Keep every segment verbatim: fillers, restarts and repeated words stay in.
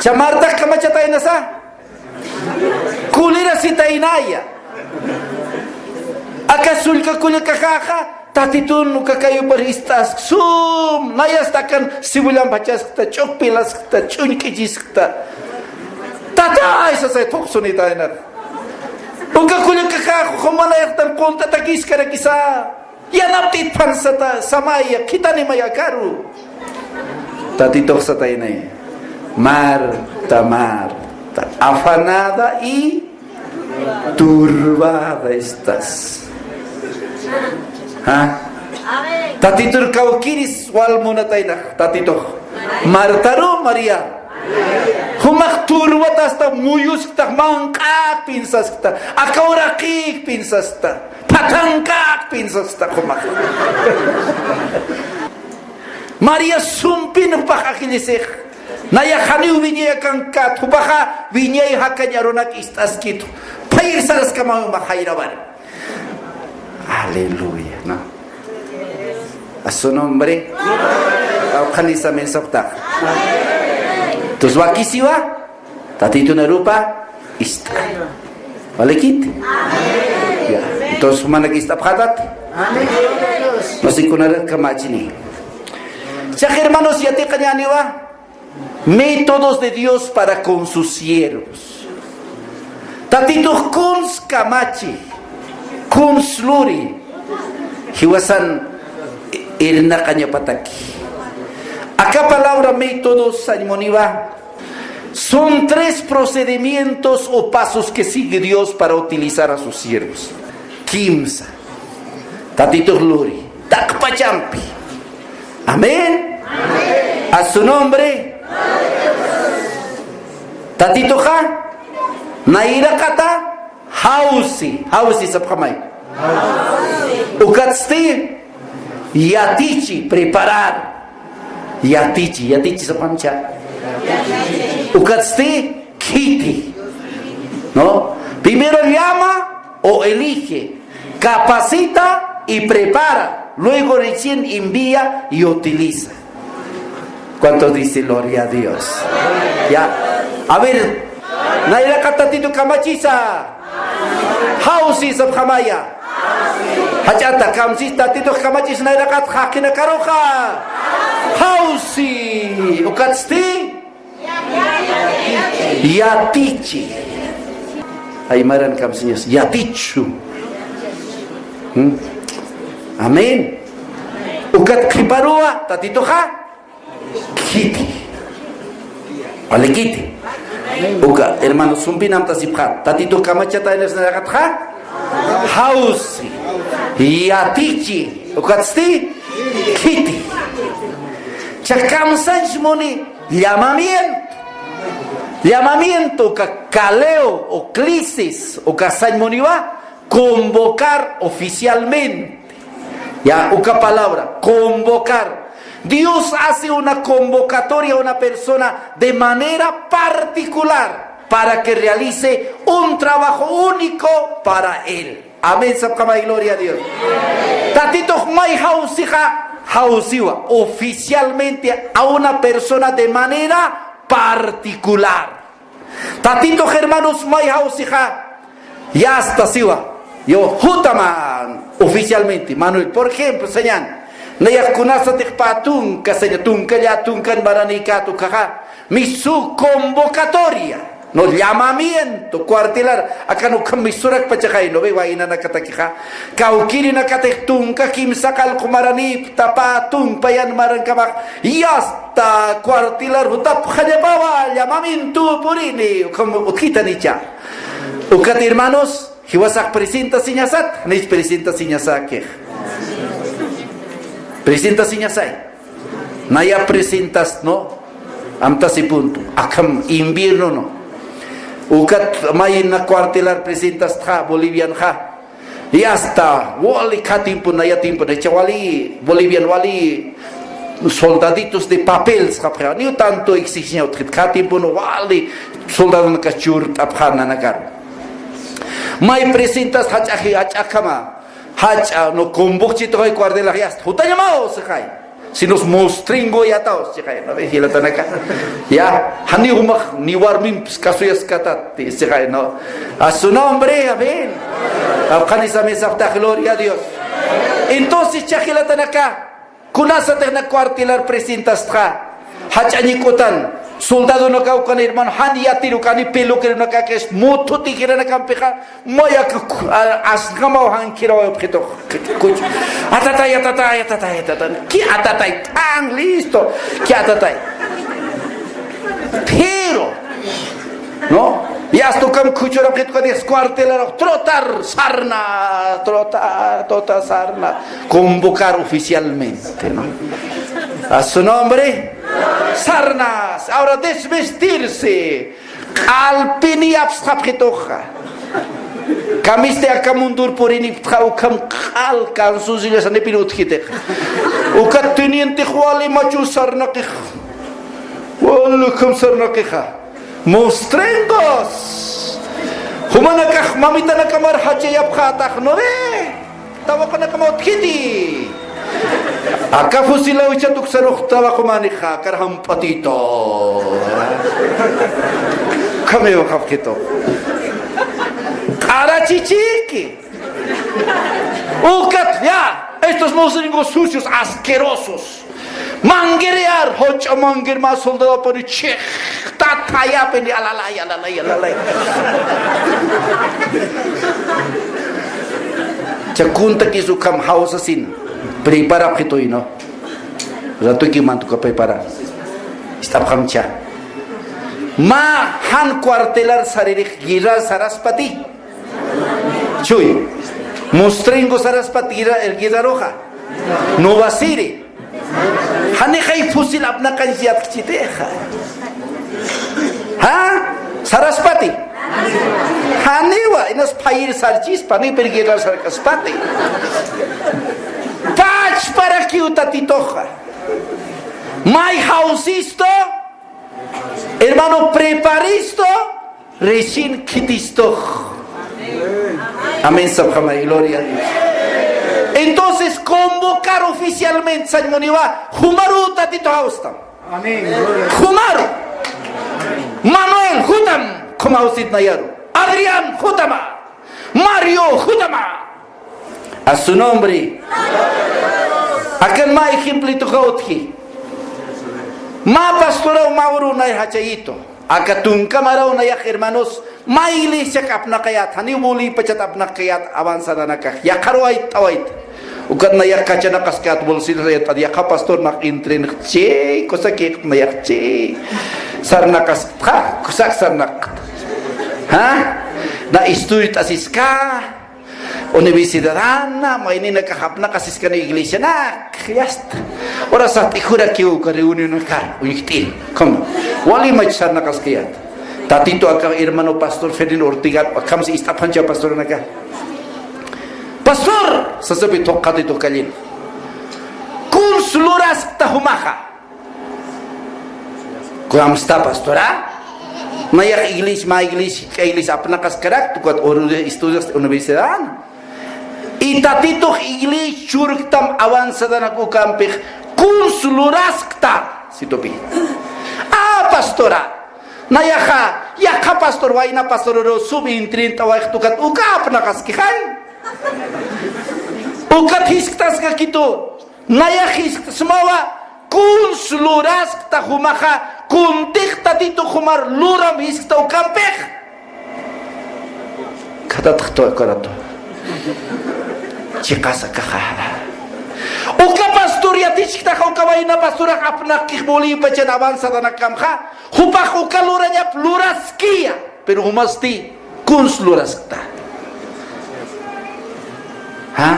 Cha Martax kamachataynasa, kulirasitaynaya. Aka sullka kullakaxaxa, Tatitun uka kayupar ist'ask sum, nayasta akan cebollampachasqta, ch'uqpilasqta, ch'uñk'ichiskta. Tatay sasay thuqsunitaynar. Uka kullakaxaxa jumanayxtan qunt'atakiskarakisa. Yanapt'itphan sata, samaya, khitanimaya karu. Tatitux sataynay. Marta, Marta, afanada y turbada estás. ¿Ah? Tatitur kawkiris wal munatayna, Tatitux. Martaru, María. Jumax turbat hasta muyuskta, manq'aq pinsaskta, akawraqik pinsasta, phatanqaq pinsasta jumax. María sumpin jupax ajillisix. Nayax janiw wiñay akankat, jupaxa wiñay jakañ arunak ist'askitu. Phayir saraskamaw jumax jayrawan. Aleluya, ¿no? A su nombre. Awqhanisa mensajtax. Entonces, wakisiwa, Tatitun arupa ist'ay. ¿Valekit? Ya. Entonces, jumanak ist'apxätat. Masikunarax kamachini. Chax, hermanos, yatiqañäniwa. Métodos de Dios para con sus siervos. Tatitux kuns kamachi, kuns luri, jiwasan irnaqañapataki. Aka palabra métodos sañ muniwa, son tres procedimientos o pasos que sigue Dios para utilizar a sus siervos. Kimsa. Tatitux luri, taqpachampi. Amén. A su nombre. Tatituxa, nayraqata, jawsi, jawsi sapxamay. Ukatsti, yatichi, preparar. Yatichi, yatichi sapxamcha. Ukatsti, khiti. ¿No? Primero llama o elige, capacita y prepara, luego recién envía y utiliza. ¿Cuántos dicen gloria a Dios? Ya. A ver, nayraqat Tatitu kamachisa. Jawsi sapxamaya. Jach'ata kamsis Tatitu kamachis nayraqat jaqinakaruxa. Jawsi. Ukatsti. Yatichi. Aymaran kamsiñas. Yatichu. ¿Mm? Amén. Ukat qhiparuwa, Tatituxa. Khiti. Valekiti. Uka, hermano, sumpin amtasipxa. Tatitu kamachata eres nayraqatxa. Jawsi. Yatichi. Ukatsti. Khiti. Chakamsanch muni. Llamamiento. Llamamiento, uka kaleo o klisis, uka sañ muniwa, convocar oficialmente. Ya, uka palabra, convocar. Dios hace una convocatoria a una persona de manera particular para que realice un trabajo único para él. Amén, sapxamay, gloria a Dios. Tatitux may jawsixa, jawsiwa oficialmente a una persona de manera particular. Tatitux, hermanos, may jawsixa, yasta siwa. Yo, jutaman oficialmente, Manuel, por ejemplo, sañan, nayax kunasatix pä tunka, saña, tunka, lla tunkan maranïkät ukaxa, misu convocatoria. No, llamamiento, cuartelar, akan ukham misurak pachaxay, no ve, waynanakatakixa. Kawkirinakatix tunka kimsa qallqu maranïpta pä tunka payan marankamax, yasta cuartelar jutapxañapawa, llamamiento purini, ukham utjitanicha. Ukat hermanos, jiwasax presentasiñasat, nich presentasiñasakix. Presentasiñasay. Naya presentas, ¿no? Amtasipuntu. Akham invierno, ¿no? Ukat mayna cuartelar presentastxa, Bolivianxa. Y hasta, wali kha tiempo, naya tiempo, nacha wali, Bolivian wali, soldaditos de papel, sapxi, ni tanto exigencia, kha tiempo, no, wali, soldadonaka churt'apxä nanakaru. May presentas, jach'a, jach'a kama, jach'a, no, convochito, hay cuartelar, ya está, jutañamaw, sixay. Sinos mostrengo yataw, chiqay, ¿no? Jilatanaka. Ya, jani jumax ni warmimpis kasuyaskatati, chiqay, ¿no? A su nombre, amén. Apqanis amén sapta, gloria a Dios. Entonces, cha jilatanaka, kunasatix na cuartelar presentastxa, jach'añik'utan, soldadonakaw kan hermano, jan yatiru kani peluqueronakax, mutu tijeranakampixa, Mayak ku-, a-, asngamaw jankiraw apxitux. Kuch-, atatay, atatay, atatay, atatay. Ki atatay, tan listo. Ki atatay. Pero, ¿no? Y hasta ukam kuchurapxituqa descuartelar, trotar, sarna, trotar, trotar, sarna. Convocar oficialmente, ¿no? A su nombre, sarnas. Ahora desvestirse. Q'alpini apsxapxituxa. Kamisti aka mundur puriniptxa ukham q'al kansusillas anipin utjitixa. Ukat tenientix wali machu sarnaqix. Wali ukham sarnaqixa. Mostrengos. Jumanakax mamitanakamar jachayapxatax, ¿no ve? Tawaqunakama utjiti. Aka fusilaw icha tuksarux tawaqumanixa, karjamp'atito. Kamiwaqapxitu. Q'arachichiki. Ukat, ya, estos mostrengo sucios, asquerosos. Manguerear, joch'a manguer mä soldado pari chix, tatayapini, alalay, alalay, alalay. Cha kuntakis ukham jawsasin, preparapxituy, ¿no? Ratuki mantuka prepara. Ist'apxam cha. Mä jan cuartelar saririx guerra saraspati. Chuy. Mostrengo saraspati guerra, el guerraruxa. No va a ser. Janixay fusil apnaqañ yatkchitixa. ¿Ha? Saraspati. Janiwa, inas phayir sarchispa, ni pirguirar sarkaspati. Pachparakiw Tatituxa. May jawsistu, hermano, preparistu, recién khitistux. Amén, sapxamay, gloria a Dios. Entonces, convocar oficialmente, sañ muniwa, jumaru Tatitu jawstam. Amén. Jumaru. Manuel, jutam, khum jawsit nayaru. Adrián, jutama. Mario, jutama. A su nombre. Akan mä ejemplituxa utji. Mä pastoraw mä uru nay jachayitu. Aka tunka maraw nayax hermanos, mä iglesiak apnaqayät, janiw Bolivia pachat apnaqayät avanzadanakax. Yaqharuw aytawayt. Ukat nayax kachanaqaskät bolsillos ayt'at, yaqha pastor nax entrenxchi, kusakixt nayaxchi. Sarnaqaskta, kusak sarnaqta. ¿Ha? Na estudiot'asiska. Universidadana, mayninakax apnaqasiskani iglesianak, ya está. Ora sat'ijurakiw uka reunionakar, uñjt'in. ¿Cómo? Wali mach sarnaqaskayät. Tatitu aka hermano pastor Fermín Ortega, akamsi ist'apxancha pastoranaka. Pastor, sasapi thuqhatitu kallin. Kuns luraskta jumaxa. Kunamsta pastora. Nayax iglesia, mä iglesia, iglesia apnaqaskarakta, ukat uru estudios universidad. Y Tatitux iglesia churktam avanzadanak ukampix kuns luraskta. Situpi. Ah, pastora. Nayaxa, yaqha pastor, wayna pastor, uru sub intrinta wayxta ukat uka apnaqaskixay. Ukat jisktaskakitu. Nayax jiskt'smawa, kuns luraskta jumaxa, kuntix Tatitux jumar luram jiskta ukampix. Khatatxtu ukaratu. Chiqasa kaxa. Uka pastor yatichktaxa, uka wayna pastorax apnaqkix Bolivia pachan avanzadanakamxa, jupax uka lurañap luraskiya. Pero jumasti kuns luraskta. ¿Ha?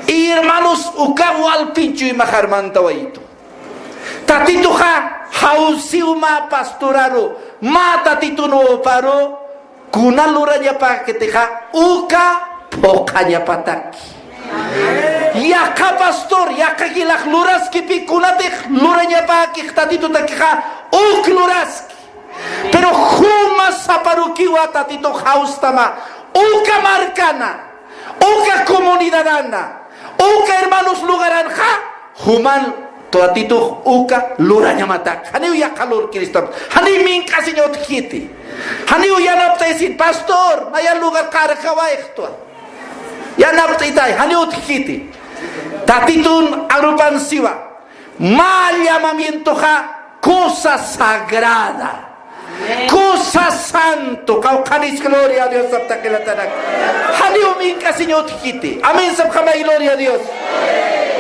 Y hermanos, uka walpin chuymax armantawayitu. Tatituxa jawsiw mä pastoraru, mä Tatitun uparu, kuna lurañapäkitixa, uka phuqhañapataki. Yaqha pastor, yaqha jilax luraskipi, kunatix lurañapäkix Tatitutakixa, uk luraski. Pero juma saparukiwa Tatitux jawstama, uka markana, uka comunidadana, uka hermanos lugaranxa, Juman Tatitux uka lurañamatak. Janiw yaqha lurkiristap. Janiw mink'asiñ utjkiti. Janiw yanapt'aysin, pastor, naya lugar qarjawayxtwa. Yanapt'itay, janiw utjkiti. Tatitun arupan siwa. Mä llamamientoxa cosa sagrada. Cosa santo, qawqhanis gloria a Dios saptaqilatanaka. Janiw mink'asiñ utjkiti. Amén sapxamay, gloria a Dios.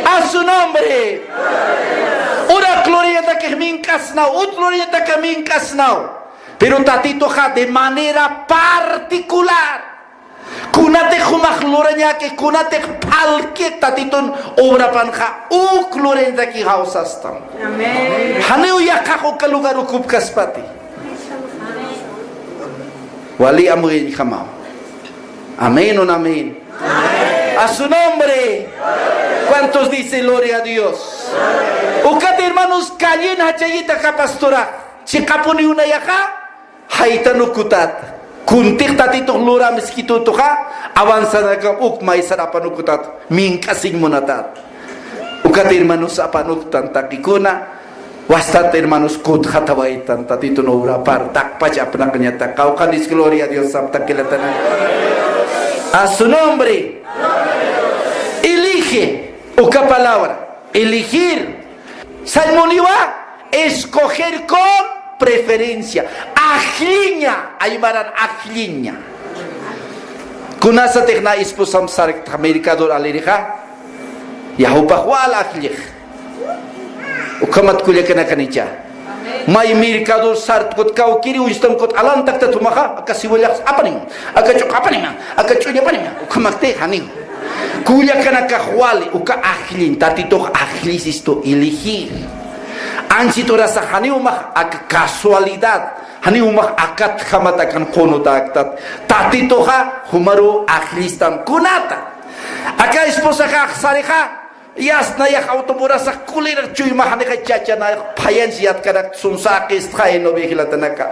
A su nombre. Urak lurañatakix mink'asnaw, ut lurañataka mink'asnaw. Pero Tatituxa de manera particular. Kunatix jumax lurañäki, kunatix phalki Tatitun obrapanxa, uk lurañataki jawsastam. Amén. Janiw yaqhax uka lugar ukupkaspati. Wali amuyañjamaw. Amén, un amén. A su nombre. ¿Cuántos dicen gloria a Dios? Ukat hermanos, callen jachayita aka pastora. Chiqapuniw nayaxa. Jaytan ukutat. Kuntix Tatitux lura miskitutuxa, avanzanaka uk maysar apan ukutat. Mink'asiñ munatat. Ukat hermanos apan uktan taqikuna. Wastat hermanos kutxatawaytan Tatitun obrapar taqpach apnaqañatak. Qawqhanis gloria a Dios saptaqilatanaka. A su nombre. Elige. Uka palabra. Elegir. Sañ muniwa, escoger con preferencia. Ajlliña, aymaran ajlliña. Kunasatix na esposam sarktxa mercador alirixa, ya jupax wal ajllix. Ukhamat kullakanakanicha. May mercador sartkut kawkiri uñstamkut alantaktat jumaxa, aka siwallax apanima, aka ch'uq apanima, aka ch'uñ apanima, ukhamakti janiw. Kullakanakax wali, uka ajlliñ, Tatitux ajllisistu elegir. Anchit urasa janiw jumax aka casualidad, janiw jumax akatjamat akan qunutäktat. Tatituxa jumaru ajllistan kunata. Aka esposaxa sarixa, yasta nayax automurasax kulirax chuyma janixa chacha nayax phayanch yatkarak sum saqistxa, noviajilatanaka.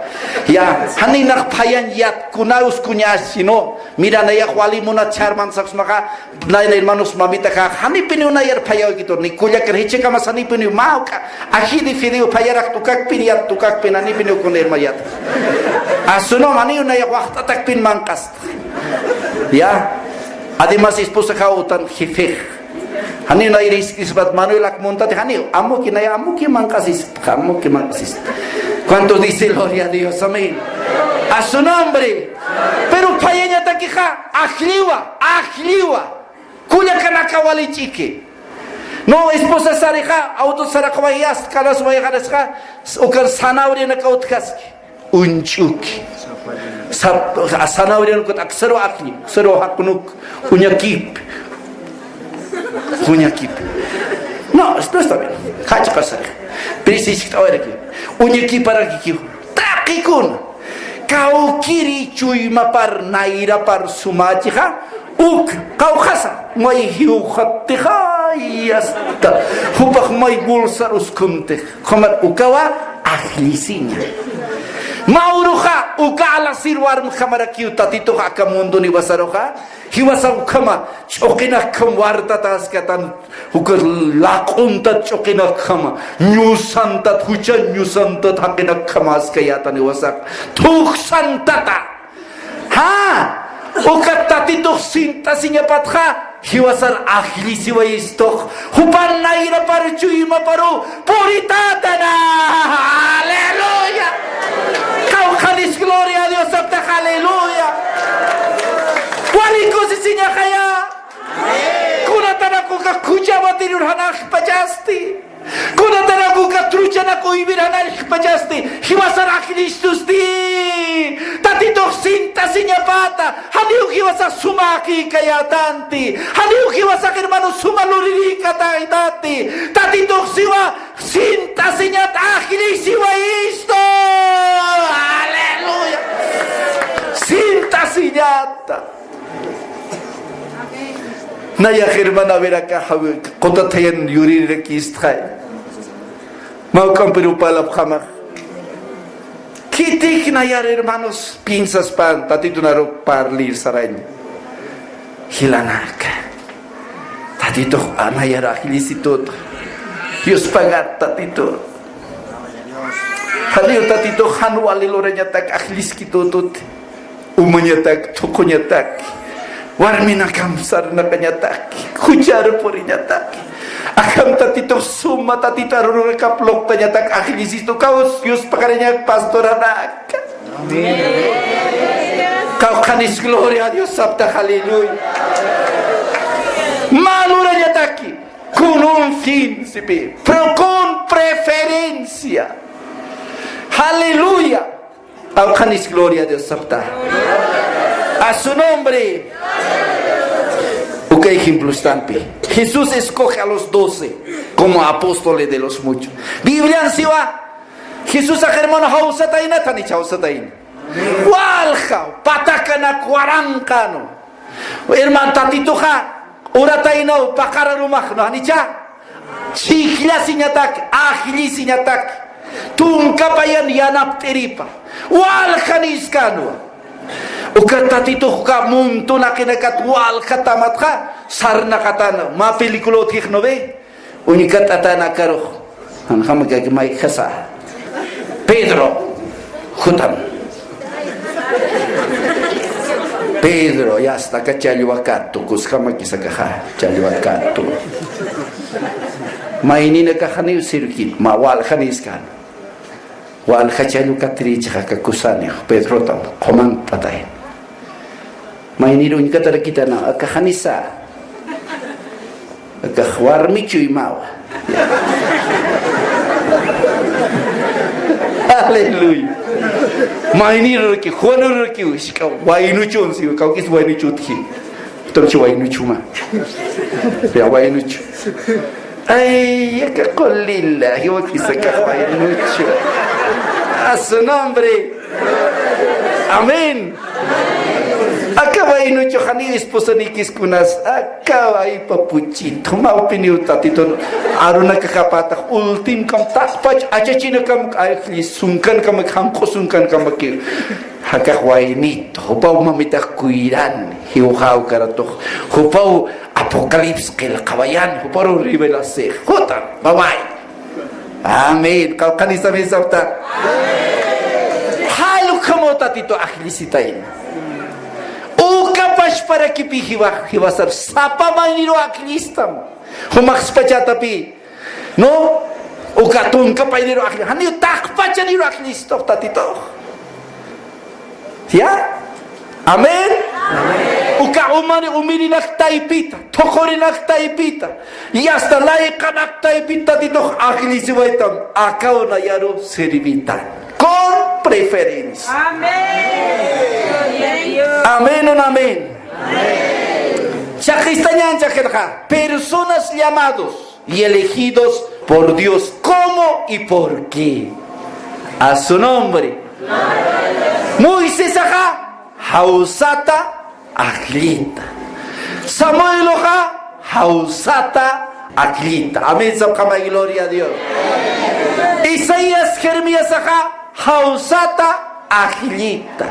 Ya, janinax phayanch yat kunaw uskuñäschi, ¿no? Mira, nayax wali munat charman saksmaxa, nayna hermanos mamitaxa, janipiniw nayar phayawkitu, ni kullakar jichhakamas janipiniw mä uka, ají de fideo phayarak tukakpin yat, tukakpin janipiniw kun herma yat. Asunu maniw nayax waxt'atakpin manq'asta. Ya. Además, esposaxa utan jefex. Janiw nayar jisk'ispat Manuel ak muntati janiw. Amuki naya, amuki manq'asispa, amuki manq'asispa. ¿Cuántos dice gloria a Dios? Amén. A su nombre. Pero phayañatakixa, ajlliwa, ajlliwa. Kullakanaka wali ch'iki. No, esposa sarixa, auto saraqawayas, kalas wayxarisxa, ukan zanahoria naka utjaski. Uñch'uki. Sap-, zanahoria naka aksaro ajlli, aksaro jaqnuk, uñakip. Uñakip. No, esto está bien. Jach'a pasarix. Pero si es que ahora aquí. Uñakiparaki. Taqikuna. Kawkiri chuymapar, nayrapar sumächixa, uk, qawqhasa, may jiwxattixa, ay, hasta, jupax may bolsar uskuntix, qumar ukawa, ajllisiña. Mä uruxa, uka alasir warmjamarakiw Tatitux aka mundun iwasaruxa, jiwasax ukhama, ch'uqinakjam wartataskatan, uka laq'untat ch'uqinakjama, ñusantat, juchan ñusantat jaqinakjama askayätan jiwasax, thuksantata. Ja, uka Tatitux sint'asiñapatxa, jiwasar ajllisiwayistux, jupan nayrapar chuymaparu, puritätana. Aleluya. Qawqhanis gloria a Dios saptax, aleluya. Wali kusisiñaxaya. Kunatarak uka khucha batirur janarxpachasti. Kunatarak uka truchanak uywir janarxpachasti. Jiwasar ajllistusti. Tatitux sint'asiñapata. Janiw jiwasax suma jaqïkayätanti. Janiw jiwasax hermano suma lurirïkataytanti. Tatitux siwa sint'asiñat ajllisiwayistu. Aleluya. Sint'asiñata. Nayax hermana, a ver, aka jawi qutathayan yurirakistxay. Mä uk'ampiru parlapxamax. Khitik nayar hermanos piensaspan, Tatitun aru parlir sarañ. Jilanaka. Tatitux nayar ajllisitut. Yuspagat Tatitu. Janiw Tatitu jan wali lurañatak ajlliskitututi. Umañatak, thuquñatak. Warminakam sarnaqañatak. Juchar puriñatak. Akham Tatitu suma Tatitu arururkap luqtañatak ajllisistu kaws Yuspaqarañak pastoranak. Amén. Kawkhanis gloria a Dios sapta, aleluya. Mä lurañataki. Con un fin, sí, pero con preferencia. Aleluya. Awqhanis gloria a Dios sapta. A su nombre. Uka ejemplo estampi. Jesús escoge a los doce como apóstoles de los muchos. Biblian siwa. Jesús hermano jawsataynat, janicha jawsatayna. Walja, patakanak waranqanu. Hermano, Tatituxa urataynaw paqararumaxnu, janicha. Chhijllasiñatak, ajllisiñatak. Tunkapayan yanapt'iripa. Walja niskanwa. Uka Tatitux uka muntunaqinakat walja tamatxa sarnaqatana. Mä película utjix, ¿no ve? Uñkat'atanakarux. Janjamakaki mayjasa. Pedro. Jutan. Pedro, ya está, aka challwa katu, kusjamakis akaxa, challwa katu. Mayninakax janiw sirvikit, mä walja niskan. Walja challwa katirichix aka kusanix, Pedrotam, qumant'atay. Maynir uñkatarakitana, aka janisa. Aka warmichuy mawa. Aleluya. Maynir riki, Juan riki, waynuchun, si kawkis waynuchutji. Tamchi waynuchuma. Ya waynuchu. Ay, aka qulila, jiwakis aka waynuchu. A su nombre. Amén. Aka waynuchu janiw esposanikis kunas, aka waypa puchit. Mä opinión Tatitun arunakaxapatax ultimkam taqpach achachinakam, ay, sunkankamak, janq'u sunkankamak. Jakax waynit, jupaw mamitax kuyran, jiwxaw karatux, jupaw Apocalipsis qillqawayan, juparu revelasix. Jutan, bye bye. Amén. Qawqhanis amén sapta. Jall ukhamaw Tatitu ajllisitayna. Uka pachparakipi jiwa, jiwasar sapa mayniru ajllistam. Jumax pachatapi. No, uka tunka payniru ajlli. Janiw taqpachaniru ajllistux Tatitux. ¿Ya? Amén. Uka umani umirinak taypita, thuqurinak taypita, y hasta layqanak taypita Tatitux ajllisiwaytam, akaw nayaru servitan. Con preferencia. Amén. Gloria a Dios. Amén, un amén. Chaqistañan chaqirqa, personas llamados y elegidos por Dios. ¿Cómo y por qué? A su nombre. Moisesaxa jawsata ajllita. Samueloxa jawsata ajllita. Amén, sapxamay, gloria a Dios. Isaías, Jeremiasaxa jawsata ajllita.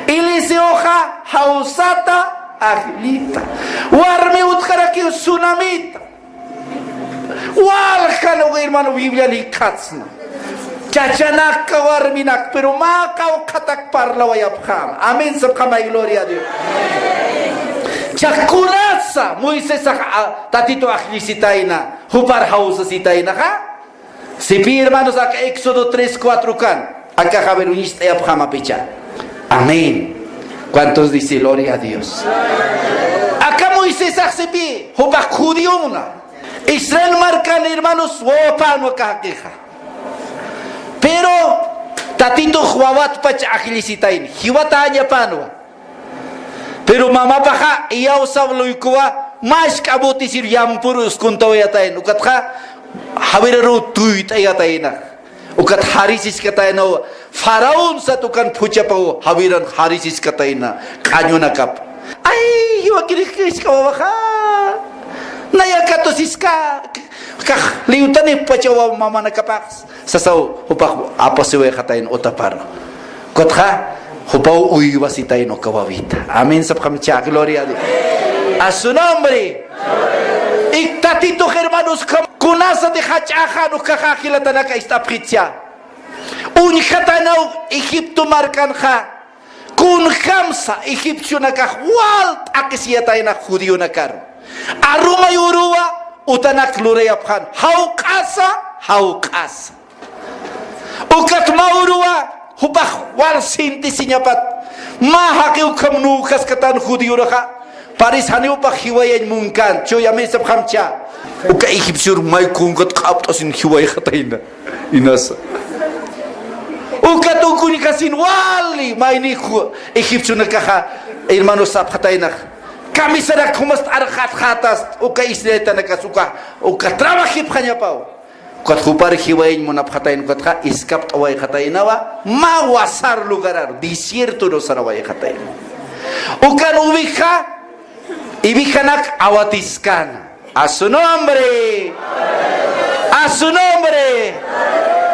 Eliseoxa jawsata ajllita. Warmi utjarakiw Sunamita. Waljan, hermano, Biblian jikxatsna. Chachanaka, warminaka, pero mä qawqhatak parlawayapxam. Amén, sapxamay, gloria a Dios. Chakunasa Moisesax, a, Tatitu ajllisitayna, jupar jawsasitaynaxa. Sipi, hermanos, aka Éxodo tres cuatro kan. Aka Javier uñist'ayapxamapicha. Amén. ¿Cuántos dice gloria a Dios? Aka Moisesax sipi, jupax judíona. Israel markan, hermanos, wawapänwa aka jaqixa. Pero Tatitux wawatpach ajllisitayna, jiwatañapänwa. Pero mamapaxa iyawsaw luykuwa, mask'a botisir yampuru uskuntawayatayna. Ukatxa Javiraruw tuyt'ayatayna. Ukat jarisiskataynaw, faraón sat ukan phuchhapaw Javiran jarisiskatayna, q'añunakap. Ay, jiwakirix jisk'a wawaxa. Naya katusiska, kax liwtanippachawa mamanakapax. Sasaw, jupax apasiwayxatayna utaparu. Ukatxa, jupaw uywasitayna uka wawita. Amén, sapxamcha, gloria a Dios. A su nombre. Y Tatitux, hermanos, Kunasatix jach'axan ukaxa jilatanaka ist'apxitsa. Uñjataynaw Egipto markanxa. Kunjamsa egipcionakax wal t'aqhisiyatayna judionakar. Arumay uruwa utanak lurayapxan. Jawq'asa, jawq'asa. Ukat mä uruwa, jupax wal sintisiñapat. Mä jaqi ukham nukaskatan judioraxa. Paris janiw jupax jiwayañ munkän, chuya misapxamcha. Uka egipcior may kunkat q'apt'asin jiwayxatayna. Inasa. Ukat uñjasin wali, mayni ju-, egipcionakaxa, hermanos, sapxataynax. Kamisarak jumast arxatxatas, uka israelitanakas, uka, uka trabajipxañapaw. Ukat jupar jiwayañ munapxatayna ukatxa, escapt'awayxataynawa, mä wasar lugarar, desierto sarawayxatayna. Ukan oveja, ovejanak awatiskäna. A su nombre. A su nombre.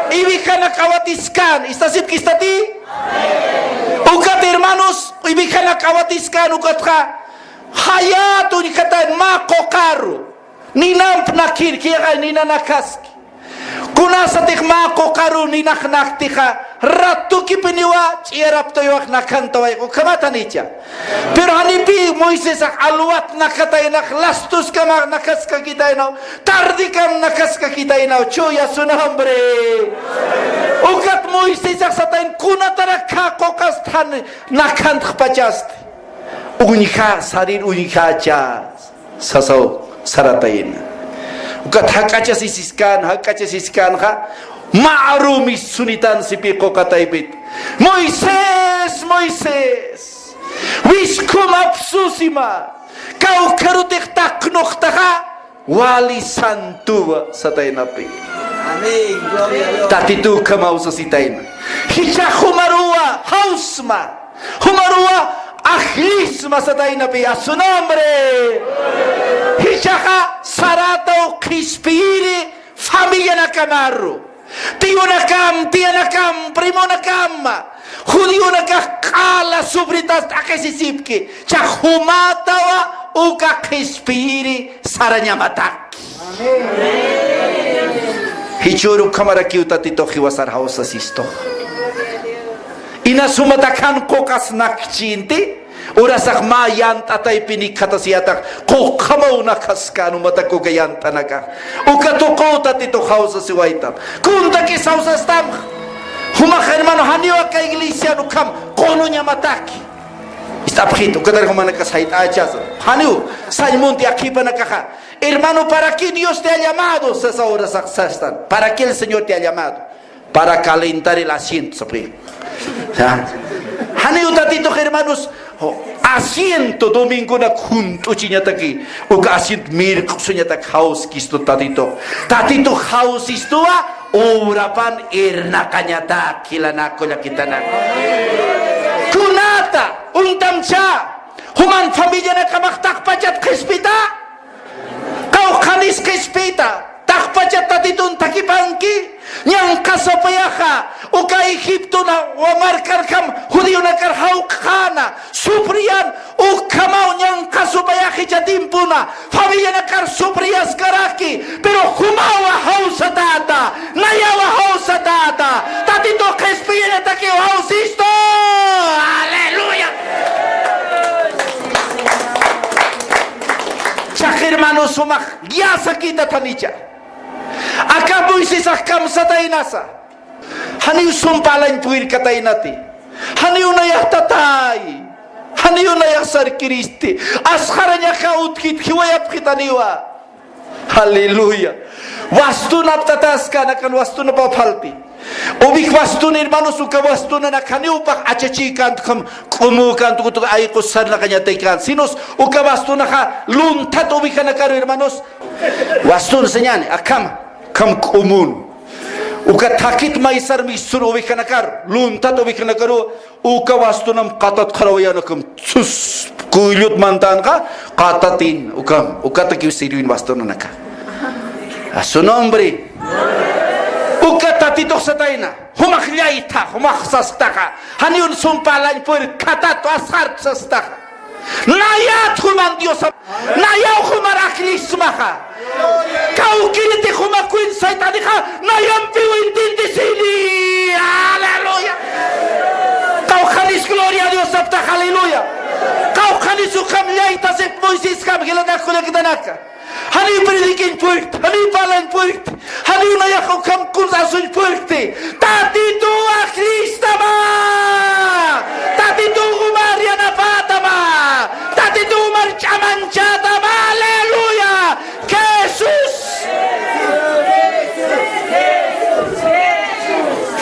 Ovejanak awatiskäna. ¿Istasipki istati? Ukat hermanos, ovejanak awatiskäna ukatxa. Jayat uñjatayna mä quqaru. Ninamp nakhirki, yaqay ninanakaski. Kunasatix mä quqaru ninax naktixa, ratukipiniwa ch'iyaraptaywax nakhantawayxa, ukhamat janicha. Pero janipï Moisesax alwat nakhataynax, lastuskamax nakhaskakitaynaw, tardikam nakhaskakitaynaw, chuya su nombre. Ukat Moisesax satayna, kunatarak quqast jan nakhantxpachasti. Uñja, sarir uñjacha. Sasaw saratayna. Ukat jak'achasisiskän, jak'achasiskänxa, mä arumis sunitan sipï quqa taypit. Moisés, Moisés, wiskhum apsusima, kawkharutix taqnuxtaxa, wali santuwa sataynapi. Amén, gloria a Dios. Tatitu ukhamaw sasitayna. Jichhax jumaruwa jawsma. Jumaruwa ajllisma sataynapi, a su nombre. Jichhaxa sarataw qhispiyiri familianakamaru. Tiyunakam, tiyanakam, primonakam. Judionakax q'ala sufritas t'aqhisisipki. Jichhax jumatawa uka qhispiyiri sarañamataki. Jichhür ukhamarakiw Tatitux jiwasar jawsasistux. Inas jumatak jan quqas nakchïnti, urasax mä yant'a taypin ikkhatasiyätax, quqjamaw nakhaskän jumatak uka yant'anakax. Uka tuqu Tatitux jawsasiwaytam. Kuntakis jawsastam. Jumax hermano, janiw aka iglesian ukham qunuñamataki. Ist'apxit, ukatar jumanakas jayt'achasa. Janiw, sañ munti akhipanakaxa. Hermano, ¿para qué Dios te ha llamado? Sasa urasax sastan. ¿Para qué el Señor te ha llamado? Para calentar el asiento, sapxi. Ya. Janiw Tatitux, hermanos, asiento domingonak junt'uchiñataki, uka asiento mirq'usuñatak jawskistu Tatitux. Tatitux jawsistuwa, urapan irnaqañatak, jilanaka, kullakitanak. Kunata, untamcha, juman familianakamax taqpachat qhispita, qawqhanis qhispita, taqpachat Tatitun thakipanki, ñanqha supayaxa, uka Egiptona markanjam judionakar jawq'xäna, sufriyan, ukhamaw ñanqha supayax jichha tiempona, familianakar sufriyaskaraki, pero jumawa jawsatäta, nayawa jawsatäta, Tatitux qhispiyañatakiw jawsistu. Aleluya. Jichhax hermano, sumax guiasakïtat janicha. Aka Moisesax kamsataynasa. Janiw sumpa alañ purirkataynati. Janiw nayax tatay. Janiw nayax sarkiristi. Asxarañaxa utjit, jiwayapxitaniwa. Aleluya. Wastunap tataskän, akan wastunap aphalti. Uvij wastun, hermanos, uka wastunanak janiw jupax achachïkänti, ukham k'umükänti, uka ayqus sarnaqañataykänti. Sinos uka wastunaxa lunthat uvijanakaru, hermanos. Wastun sañäni, akham, akham k'umün. Uka thakit maysar mistsur uvijanakar, lunthat uvijanakaru, uka wastunam qatatxarawayäna, akham sus kuyllut mantänxa, qatatin, ukam, ukatakiw sirwin wastunanaka. A su nombre. Uka Tatitux satayna, jumax llaytha, jumax sastaxa. Janiw sumpa alañ purir, khatat, asxart sastaxa. Nayat juman Diosap, nayaw jumar ajllïsmaxa. Kawkïriti jumakwin Saytanixa, nayampiw intindisini. Aleluya. Qawqhanis gloria a Dios saptax, aleluya. Qawqhanis ukham llaytasip Moisesjam jilanaka kullakitanaka. Janiw predicañ puerta, janiw parlañ puerta, janiw nayax ukham kuns asuñ puerta. Tatituw ajllïstama. Tatituw jumar yanapatama. Tatituw jumar ch'amañchatama. Aleluya. Jesús.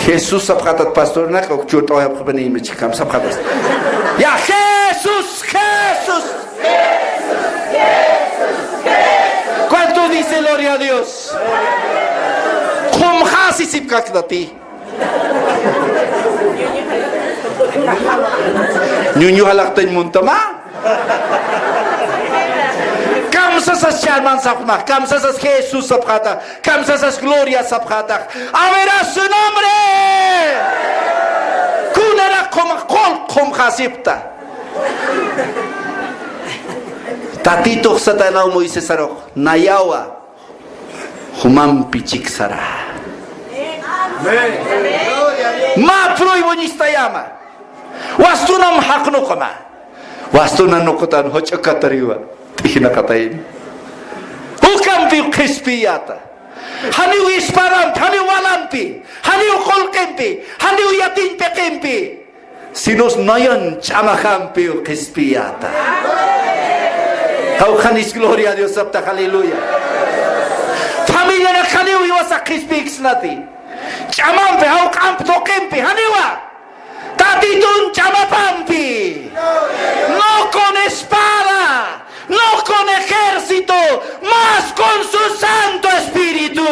Jesús sapxatat pastornaka, uk churt'awayapxapani, imachikam sapxatas. Ya, Jesús, Jesús. ¿Cuánto dice gloria a Dios? Qumxasisipkakta ti. Ñuñu jalaqtañ muntama. Kamsasas charman sapxma, kamsasas Jesús sapxata, kamsasas gloria sapxata. A ver, a su nombre. Kunara qum, qul qumxasipta. Tatitux sataynaw Moisesarux, nayawa jumampi chiksara. Amén. Mä prueba uñistayama. Wastunam jaqnuqma. Wastuna nuqtan juch'ukatariwa. T'ijnaqatayn. Ukampiw qhispiyäta. Janiw ispadampi, janiw walampi, janiw qullqimpi, janiw yatiñ piqimpi. Sinos nayan ch'amajampiw qhispiyäta. Qawqhanis gloria a Dios saptax, aleluya. Familianak janiw jiwasa qhispiyksnati. Ch'amampi, jawq'amp tuqimpi, janiwa. Tatitun ch'amapampi. No con espada. No con ejército, mas con su Santo Espíritu.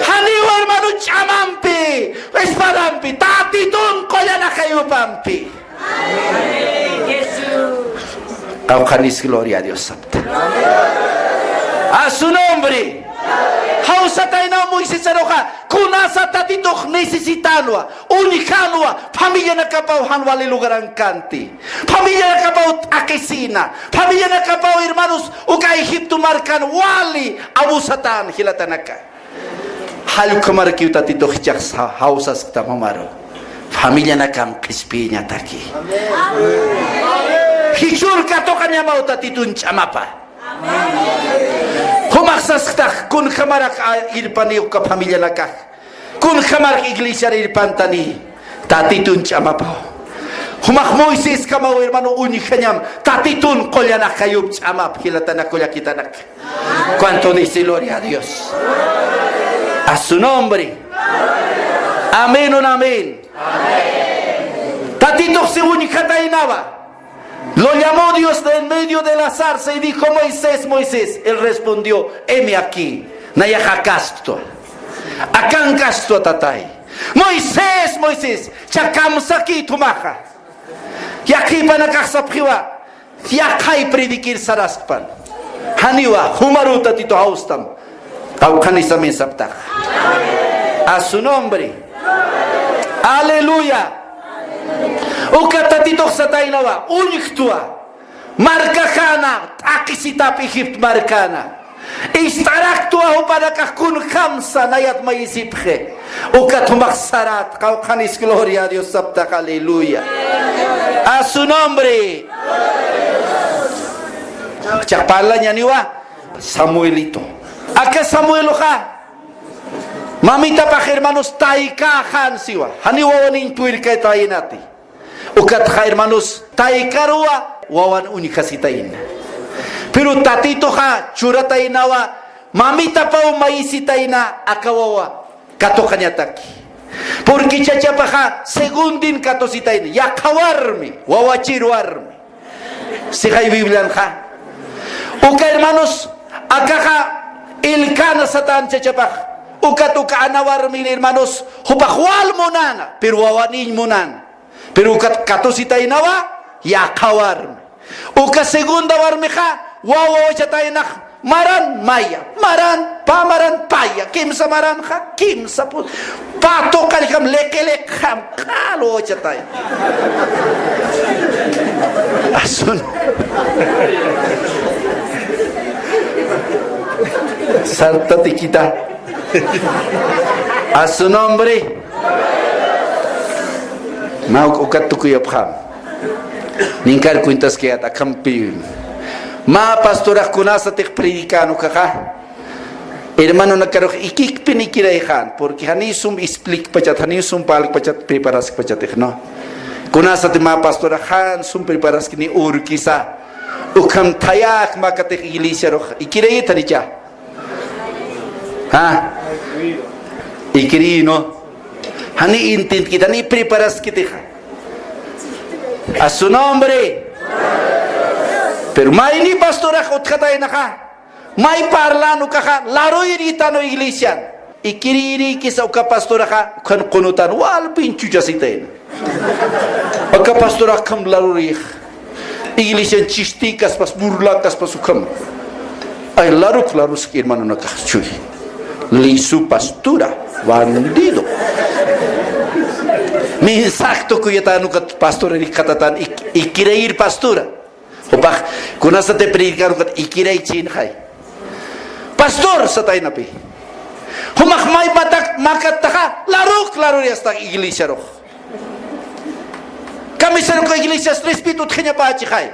Janiw hermano ch'amampi, espadampi, tatitun qullan ajayupampi. Amén. Jesús. Qawqhanis gloria a Dios sapta. A su nombre. Jawsataynaw Moisesaruxa, kunasa tatitux necesitanwa, uñjanwa, familianakapaw jan wali lugarankanti. Familianakapaw t'aqhisina. Familianakapaw, hermanos, uka Egipto markan wali abusatan jilatanaka. Jall ukhamarkiw tatitux jichhax jawsasktam jumaru. Familianakam qhispiyañataki. Jichhür katuqañamaw tatitun ch'amapa. Jumax sasktax, kunjamarak irpani uka familianakax. Kunjamarak iglesiar irpantani, tatitun ch'amapaw. Jumax Moiseskamaw, hermano, uñjañam, tatitun qullan ajayup ch'amap, jilatanaka kullakitanak. ¿Cuánto dice gloria a Dios? A su nombre. Amén, un amén. Tatitux si uñjataynawa. Lo llamó Dios de en medio de la zarza y dijo: "Moisés, Moisés". Él respondió: "Heme aquí". Nayax akaskta. Akankastwa, tatay. "Moisés, Moisés, cha kamsakït jumaxa". Yaqhipanakax sapxiwa, yaqhay predikir saraskpan. Janiwa, jumaru Tatitu jawstam. Qawqhanis amén saptax. A su nombre. Aleluya. Uka Tatitux sataynawa, uñjtwa. Markaxäna, t'aqhisitap Ejipt markäna. Ist'araktwa jupanakax kunjamsa nayat mayisipxi. Ukat jumax sarat, qawqhanis gloria a Dios saptax, aleluya. A su nombre. Chaqpallañaniwa, Samuelito. Aka Samueluxa, mamitapax, hermanos, taykäxan siwa. Janiw wawaniñ purirkatayinati. Ukatxa, hermanos, taykaruwa wawan uñjasitayna. Pero Tatituxa churataynawa, mamitapaw mayisitayna aka wawa katuqañataki. Porque chachapaxa segundin katusitayna, yaqha warmi, wawachir warmi. Sixay Biblianxa. Uka, hermanos, akaxa Elcana satan chachapax. Ukat uka ana warmi, hermanos, jupax wal munäna, pero wawaniñ munäna. Pero ukat katusitaynawa, yaqha warmi. Uka segunda warmixa, wawa wawachataynax, maran maya, maran, pä maran paya, kimsa maranxa, kimsa pu-, pä tuqallxam, liqi liqjam, q'al wawachatay. Asun. Sartatikita. A su nombre. Mä uk-, ukat tukuyapxam. Ninkar cuentas kayat akampi. Mä pastorax kunasatix predicän ukaxa. Hermanonakarux ikikpin ikirayxän, porque janiw sum explicpachat, janiw sum parlkpachat, preparaskpachatix, ¿no? Kunasati mä pastorax jan sum preparaskini urkisa. Ukham thayäk makatix iglesiarux ikirayit janicha. ¿Ha? Ikirï, ¿no? Jani intintki, jani preparaskitixa. A su nombre. Pero mayni pastorax utjataynaxa. May parlän ukaxa, laruyirïtanu iglesian. Ikirïrïkisa uka pastoraxa, ukan qunutan, walpin chuchasitayna. Uka pastorax akham larurïx. Iglesian chistïkaspas, burlakaspas ukham. Ay, laruk, laruski hermanonakax chuy. Lisu pastora, bandido. Mensaje tukuyatän ukat pastora, ikxatatan, ik-, ikirayir pastora. Jupax, kunasati predicän ukat ikiraychinxay. Pastor, sataynapi. Jumax may matak, makattaxa, laruk, laruri hasta iglesiarux. Kamisarux iglesias respeto utjañapächixay.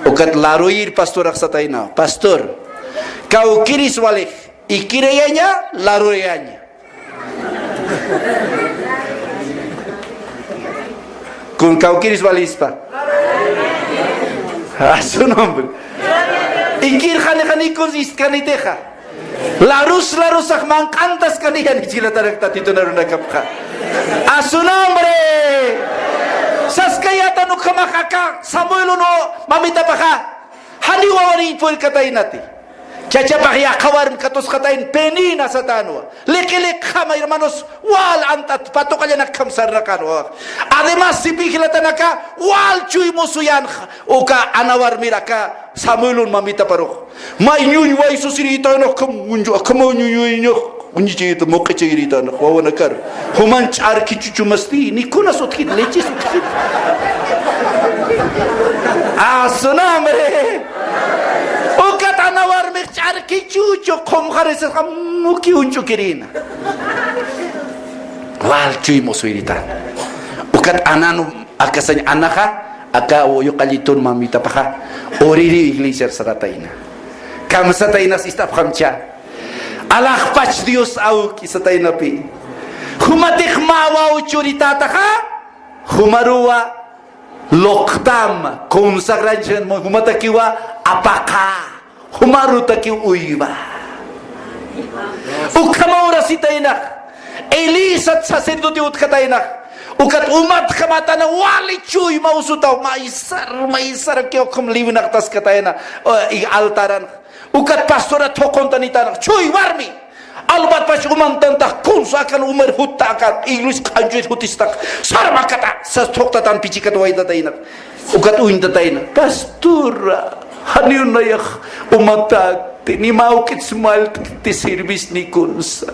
Ukat laruyir pastorax satayna. Pastor, kawkiris walix, ikirayaña, laruyaña. Kun kawkiris walispa. A su nombre. Ikirxanixa ni kun istkanitixa. Larus, larusax manq'antaskani janichilatarak Tatitun arunakapxa. A su nombre. Saskayätan ukhamax aka Samuel unu mamitapaxa. Janiw wawaniñ purirkataynati. Chachapax yaqha warmi katusqatayna Penina satänwa. Liqi liqjama, hermanos, wal ant'at patuqallanak akham sarnaqänwa. Además, sipï jilatanaka, wal chuy musuyänxa. Uka ana warmir aka Samuelun mamitaparux. May ñuñway susirïtayna akham uñchu, akham ñuñwayñax. Uñichayta, muqichayritana, wawanakar. Juman ch'arki chuchumasti, ni kunas utjit, leches utjit. A su nombre. Ukat ana warmix ch'arki chuchu, qumxarisqa muki uñch'ukirïna. Wal chuy musuyritana. Ukat ananu, akasañ anaxa, aka yuqallitun mamitapaxa, uririw iglesiar saratayna. Kamsataynas ist'apxamcha. Alaxpach Dios awki sataynapi. Jumatix mä waw churitätaxa, jumaruwa luqtam, consagración, jumatakiwa apaqä, jumarutakiw uywa. Ukhamaw urasitaynax, Elisat sacerdote utjataynax, ukat umatjamatäna wali chuyma usutaw, maysar, maysarakiw ukham liwinaqtaskatayna, eh, altaran. Ukat pastora thuquntanitanax, chuy warmi. Albatpach umantantax, kunsa akan umar jutta akan, iglesia q'anchuyir jutistak. Sarmakata, sas thuqtatan pichikat waytatayna. Ukat uñtatayna. Pastora, janiw nayax umatäkti, ni mä juk'it smallt'kti sirvisni kunsa.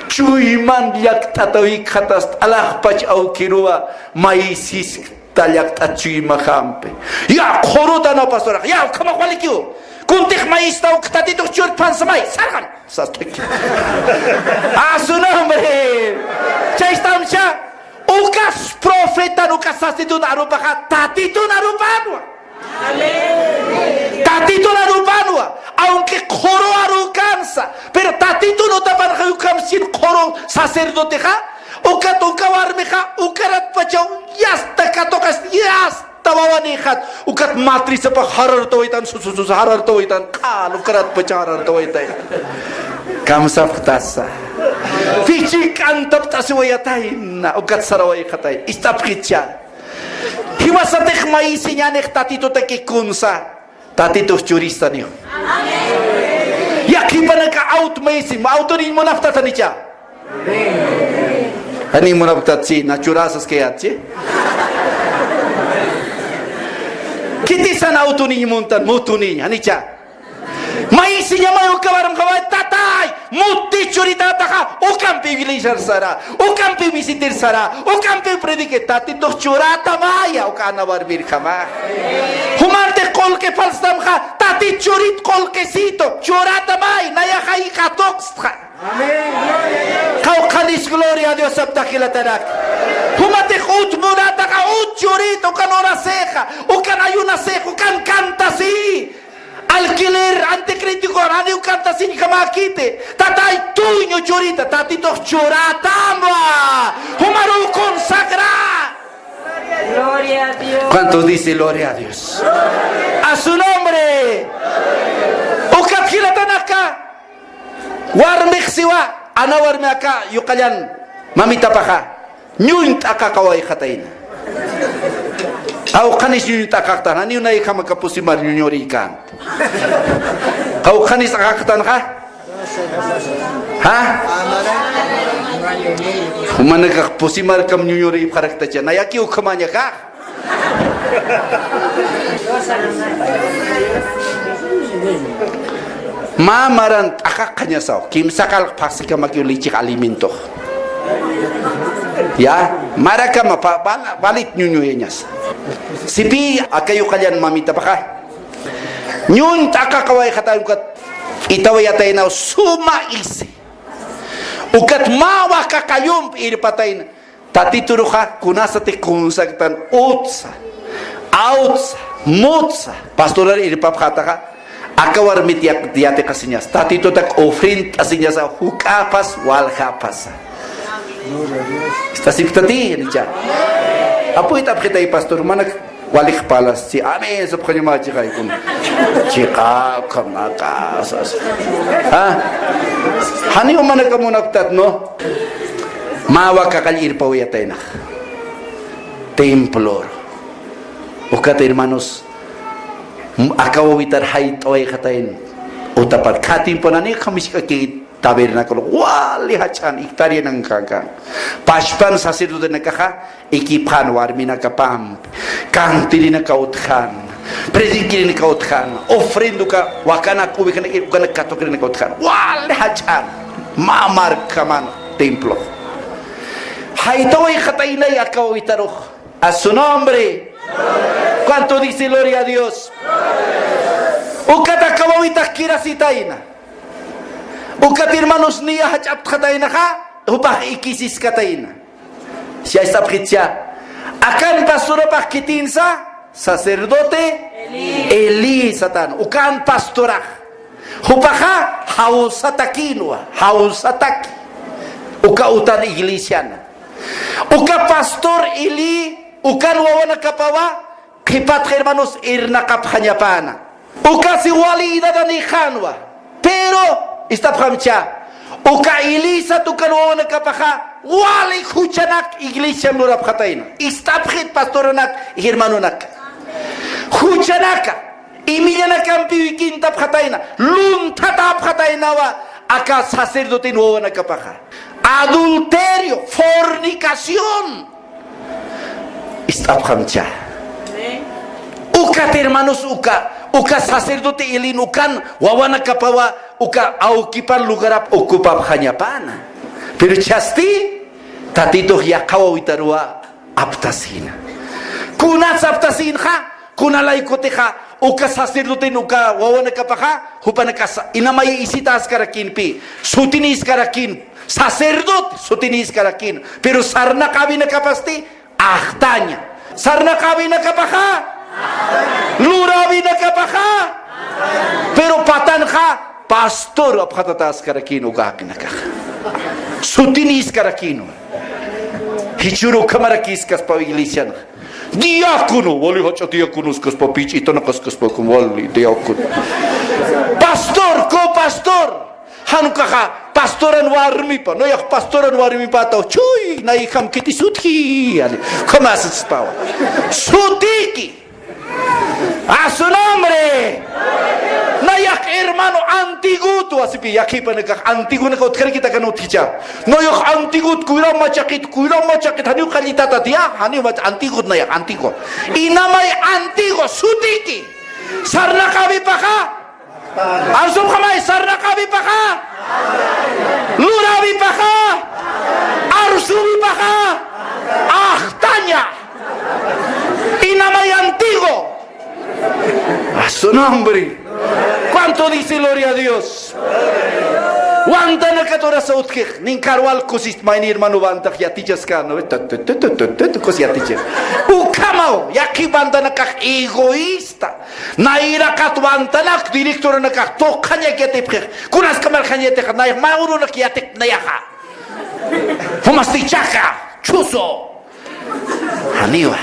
Chuyman llakt'ataw ikxatast, alaxpach awkiruwa, maysisk. Tallaqt'at chuymajampi. Ya, qhurutana pastorax. Ya, ukhamax walikiw. Kuntix mayistaw Tatitux churpansamay. Sarqan. Sast'aki. A su nombre. Chaystamcha. Ukas profetan, ukas sastitun arupaxa. Tatitun arupanwa. Amén. Tatitun arupanwa. Aunque qhuru arukansa. Pero Tatitun utapanxa ukham sin qhuru sacerdotexa. Ukat uka warmixa, ukaratpachaw, yasta katuqas, yasta wawanixat, ukat matrizapa jarartawaytan, su, su, su, jarartawaytan, q'al, ukaratpacha jarartawaytan. Kamsapxtasa. Pichi k'antapt'asiwayatayna, ukat sarawayxatay, ist'apxicha. Jiwasatix mayisiñanix Tatitutaki kunsa. Tatitux churistaniw. Ya qhipanaka auto maysim, autoniñ munapxtat janicha. Janiñ munapxtat, si, na churasas kayat, si. Khitisan autoniñ muntan, motoniñ, janicha. Maysiñamay uka warmxaway, tatay, Muti churitätaxa, ukampiw iglesiar sara, ukampiw visitir sara, ukampiw predique, Tatitux churatämaya, uka ana warmirjama. Jumantix qullqi falstamxa, Tatit churit qullqisitu, churatämay, nayaxa jik'atuqstxa. Amén, gloria a Dios. Qawqhanis gloria a Dios saptax jilatanak. Jumatix ut munataxa, ut churit, ukan orasixa, ukan ayunasixa, ukan cantasi. Alquiler, anticrítico, janiw cantasiñjamäkiti. Tatay, dueño churita, Tatitux churatäma. Jumaruw consagra. Gloria a Dios. ¿Cuántos dice gloria a Dios? A su nombre. Ukat jilatanaka. Warmix siwa, ana warmi aka yuqallan mamitapaxa. Ñuñ t'aqaqa wayqatayna. Qawqhanis ñuñ t'aqaqtan, janiw nayjam aka pusimar ñuñurïkänti. Qawqhanis t'aqaqtanxa. ¿Ja? Jumanakax pusimarkam ñuñurïpxaraktacha, nayakiw ukhamañaxa. Mä maran t'aqaqañasaw, kimsa qallq phaxsikamakiw lichix alimentox. Ya, marakama pa-, bal-, balit ñuñuyañasa. Sipï aka yuqallan mamitapaxa. Ñuñ t'aqaqa wayqatay ukat p'itawayataynaw suma isi. Ukat mä waka qallumpi irpatayna. Tatituruxa kunasatix kunsaktan utsa, awtsa, mutsa, pastorar irpapxätaxa, aka warmit yak-, yatiqasiñas, Tatitutak ofrendt'asiñasa, juk'apas, waljapasa. Estasiktati, nicha. Apuyt'apxitay pastor, manak Walix palas, si, amén, sapxañama chiqaykun. Chiqa, ukhamaqa, sas. ¿Ah? Janiw manaka munapktat, ¿no? Mä waka qall irpawayataynax. Templor. Ukat, hermanos, aka wawitar jayt'awayxatayna. Utapar, khatimpunani khamisk'aki tabernáculo, wali jach'an hectáreanan kankan. Pachpan sacerdotenakaxa, ikipxän warminakapampi, cantilinaka utjän, prediquirinaka utjän, ofrenda uka wakanak, ovejanak, ukanak katuqirinaka utjän, wali jach'an, mä markaman templo. Jaytawayxataynay aka wawitarux, a su nombre. ¿Cuánto dice gloria a Dios? Ukat aka wawitax kirasitayna. Ukat, hermanos, niya jach'aptxataynaxa, jupax ikisiskatayna. Chay sapxitcha, akan pastorapax khitinsa, sacerdote Elí. Elí satan, ukan pastorax. Jupaxa, jawsatakinwa, jawsataki. Uka utan iglesiana. Uka pastor Elí, ukan wawanakapawa, qhipatx, hermanos, irnaqapxañapäna. Ukasi wali edadanïxänwa. Pero, ist'apxamcha, uka Elí sat ukan wawanakapaxa, wali juchanak iglesiam lurapxatayna. Ist'apxit pastoranak, hermanonak. Juchanaka, imillanakampiw ikintapxatayna, lunthatäpxataynawa, aka sacerdoten wawanakapaxa. Adulterio, fornicación. Ist'apxamcha. Ukat, hermanos, uka, uka sacerdote Elín ukan wawanakapawa, uka awkipan lugarap ocupapxañapäna. Pero chasti, Tatitux yaqha wawitaruwa aptasïna. Kunats aptasïnxa, kuna laykutixa, uka sacerdoten uka wawanakapaxa, jupanakasa, inamay isitäskarakïnpï, sutinïskarakïn, sacerdote sutinïskarakïn, pero sarnaqäwinakapasti axtaña. Sarnaqäwinakapaxa, luräwinakapaxa, pero patanxa pastor apxatatäskarakïn uka jaqinakaxa. Sutinïskarakïnwa. Jichhüru ukhamarakïskaspaw iglesianxa. Diácono, wali jach'a diáconoskaspa, pich'itanakaskaspa, como wali diácono. Pastor, copastor. Jan ukaxa, pastoran warmipa, nayax pastoran warmipätaw, chuy, nayjam khitis sutji, ali. Ukhamäsispawa. Sutiki. A su nombre. Nayax hermano antiguotu, así pi, yaqhipanakax antiguonaka utjarakïta, akan utjicha. Nayax antiguot, cuidado machaqit, cuidado machaqit, janiw qallitata, ya, janiw mach-, antiguot nayax, antiguo. Inamay antiguo, sutiki. Sarnaqäwipaxa. Arsupxamay, sarnaqäwipaxa. Luräwipaxa, arsuwipaxa, axtaña. Inamay antiguo. A su nombre. ¿Cuánto dice gloria a Dios? Wantanakat urasa utjix, ninkar wal kusist mayni hermano wantax yatichaskäna, ¿no? Tut, tut, tut, tut, tut, kus yatichix. Ukhamaw, yaqhip wantanakax egoísta. Nayraqat wantanak directoranakax tuqañak yatipxix. Kunas kamarxañ yatixa, nayax mä urunak yatip nayaxa. Jumasti chaka, chuzo. Janiwa.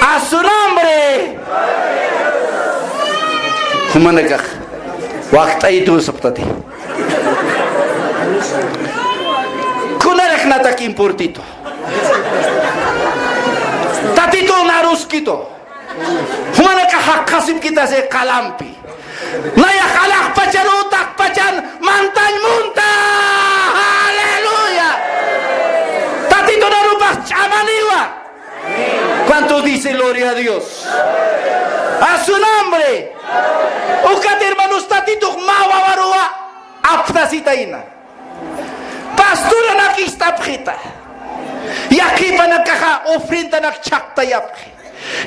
A su nombre. Jumanakax. Wakt'aytu saptati. Kunarak natak importito. Tatitun aruskito. Jumanakax jaqasipkitasi qalampi. Nayax alaxpachan utaqpachan mantañ munta. Aleluya. Tatitun arupax ch'amaniwa. ¿Cuántos dicen gloria a Dios? A su nombre. Ukat hermanos, tatitux mä wawaruwa aptasitayna. Pastoranak ist'apxita. Yaqhipanakaxa ofrendanak chhaqtayapxi.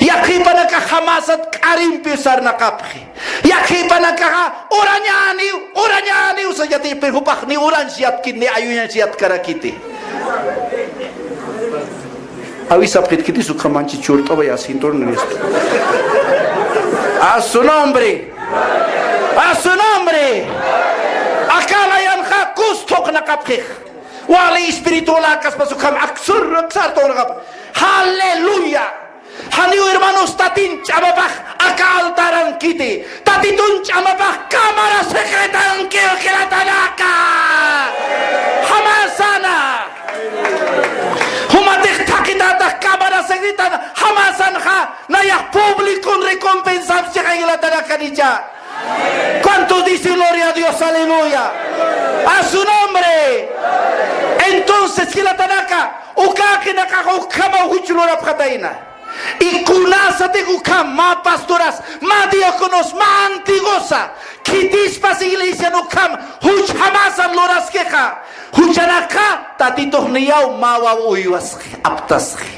Yaqhipanakax jamasat k'arimpi sarnaqapxi. Yaqhipanakaxa urañäniw, urañäniw sañati, pero jupax ni uranchi yatkit, ni ayuñanchi yatkarakiti. Awisapxit khitis ukhamanchi churt'away a cinturón ni esto. A su nombre. A su nombre. Aka nayanxa kus thuqnaqapxix. Wali espiritualakas pas ukham aksur aksar thuqnaqap. Aleluya. Janiw hermanos, tatin ch'amapax aka altarankiti. Tatitun ch'amapax cámara secretankiw jilatanaka. Jamasana. Jumatix thaqitatax cámara secretana jamasanxa, nayax publicon recompensapxixa jilatanakanicha. ¿Cuántos dicen gloria a Dios? Aleluya. A su nombre. Entonces, jilatanaka, uka jaqinakax ukhamaw juch lurapxatayna. Y kunasatix ukham mä pastoras, mä diáconos, mä antiguosa, khitispas iglesian ukham juch jamasan luraskixa, juchanakxa Tatitux niyaw mä wawa uywasxi, aptasxi.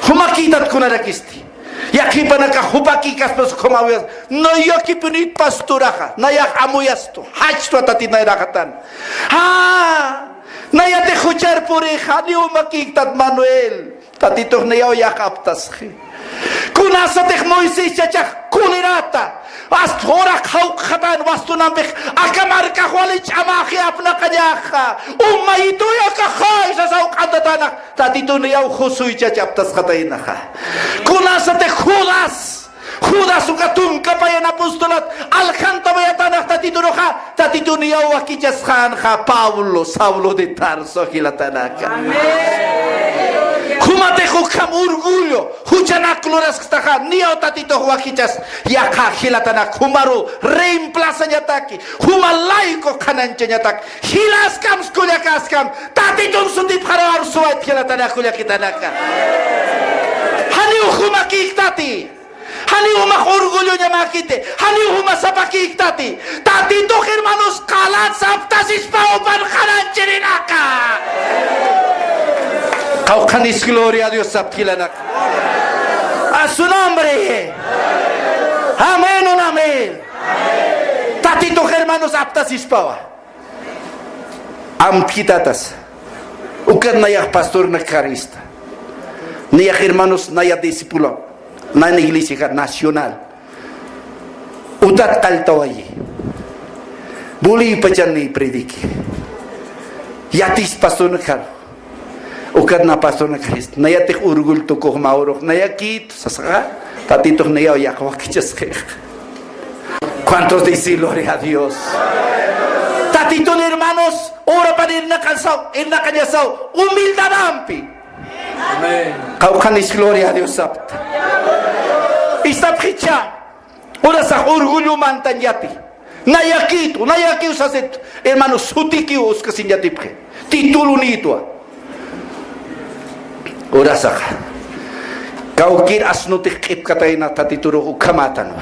Jumakïtat kunarakisti. Yaqhipanakax jupakïkaspas ukham uywasxi. Nayakipinit pastoraxa, nayax amuyastu, jachwa Tatit nayraqatan. Ja, nayatix juchar purixa, niw makïktat Manuel. Tatitux niyaw yaqha aptasxi. Kunasatix Moisés chachax kulirata, hasta hora qhawqxatan wastunampix, aka markax wali ch'amäxi apnaqañaxa, umayituy akaxay sasaw q'antatanax, Tatitun niyaw Josué chacha aptasxataynaxa. Kunasatix Judas, Judas uka tunka payan apostolat aljantawayatanax Tatituruxa, Tatitun niyaw wakichasxänxa Pablo, Saulo de Tarso jilatanaka. Amén. Jumatix ukham orgullo, juchanak lurasktaxa, niyaw Tatitux wakichas, yaqha jilatanak, jumaru reemplazañataki, juma layku qhanañchañatak, jilaskams kullakaskam, Tatitun sutipxaru arsuwayt jilatanak kullakitanaka. Janiw jumakïktati. Janiw jumax orgulloñamäkiti, janiw juma sapakïktati. Tatitux hermanos, qalat saptasispa upan qhanañchirinaka. Qawqhanis gloria a Dios sapta jilanaka. A su nombre. Amén, un amén. Tatitux hermanos aptasispawa. Amtkitatas. Ukat nayax pastornak karista. Nayax hermanos, naya discípulo. Naya iglesia nacional. Utat qalltawayi. Bolivia pachan ni prediki. Yatis pastornak kar. Ukat na pastornak karista. Nayatix orgullo tukux mä urux. Nayakït sasaxa. Tatitux nayaw yaqha wakichasxi. ¿Cuántos dicen gloria a Dios? Tatitun hermanos, orapan irnaqañasaw, irnaqañasaw, humildadampi. Amén. Qawqhanis gloria a Dios sapta. Istapxicha, urasax orgullo mantañ yati. Nayakïtu, nayakiw sasit, hermano, sutikiw uskasiñ yatipxi. Titulunïtwa. Urasaxa. Kawkir asnutix q'ipkatayna Tatiturux ukhamätanwa.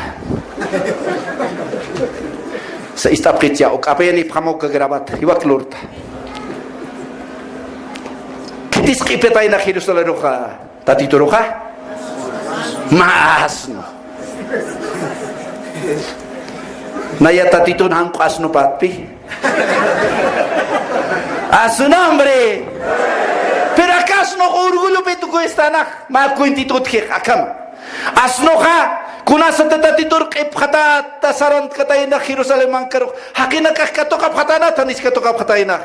Sa ist'apxitya, uk apayanipxama uka grabat, jiwak lurta. Khitis q'ipatayna Jerusalén uka. Tatituruxa mä asnu. Naya tatitun janq'u asnupatpi. A su nombre. Pero aka asnux orgullopi tukuy estanax, mä cuentitut jix akama. Asnuxa, kunasati tatitur q'ipxatata sarantkataynax Jerusalén mankarux, jaqinakax katuqapxatanata, nis katuqapxataynax.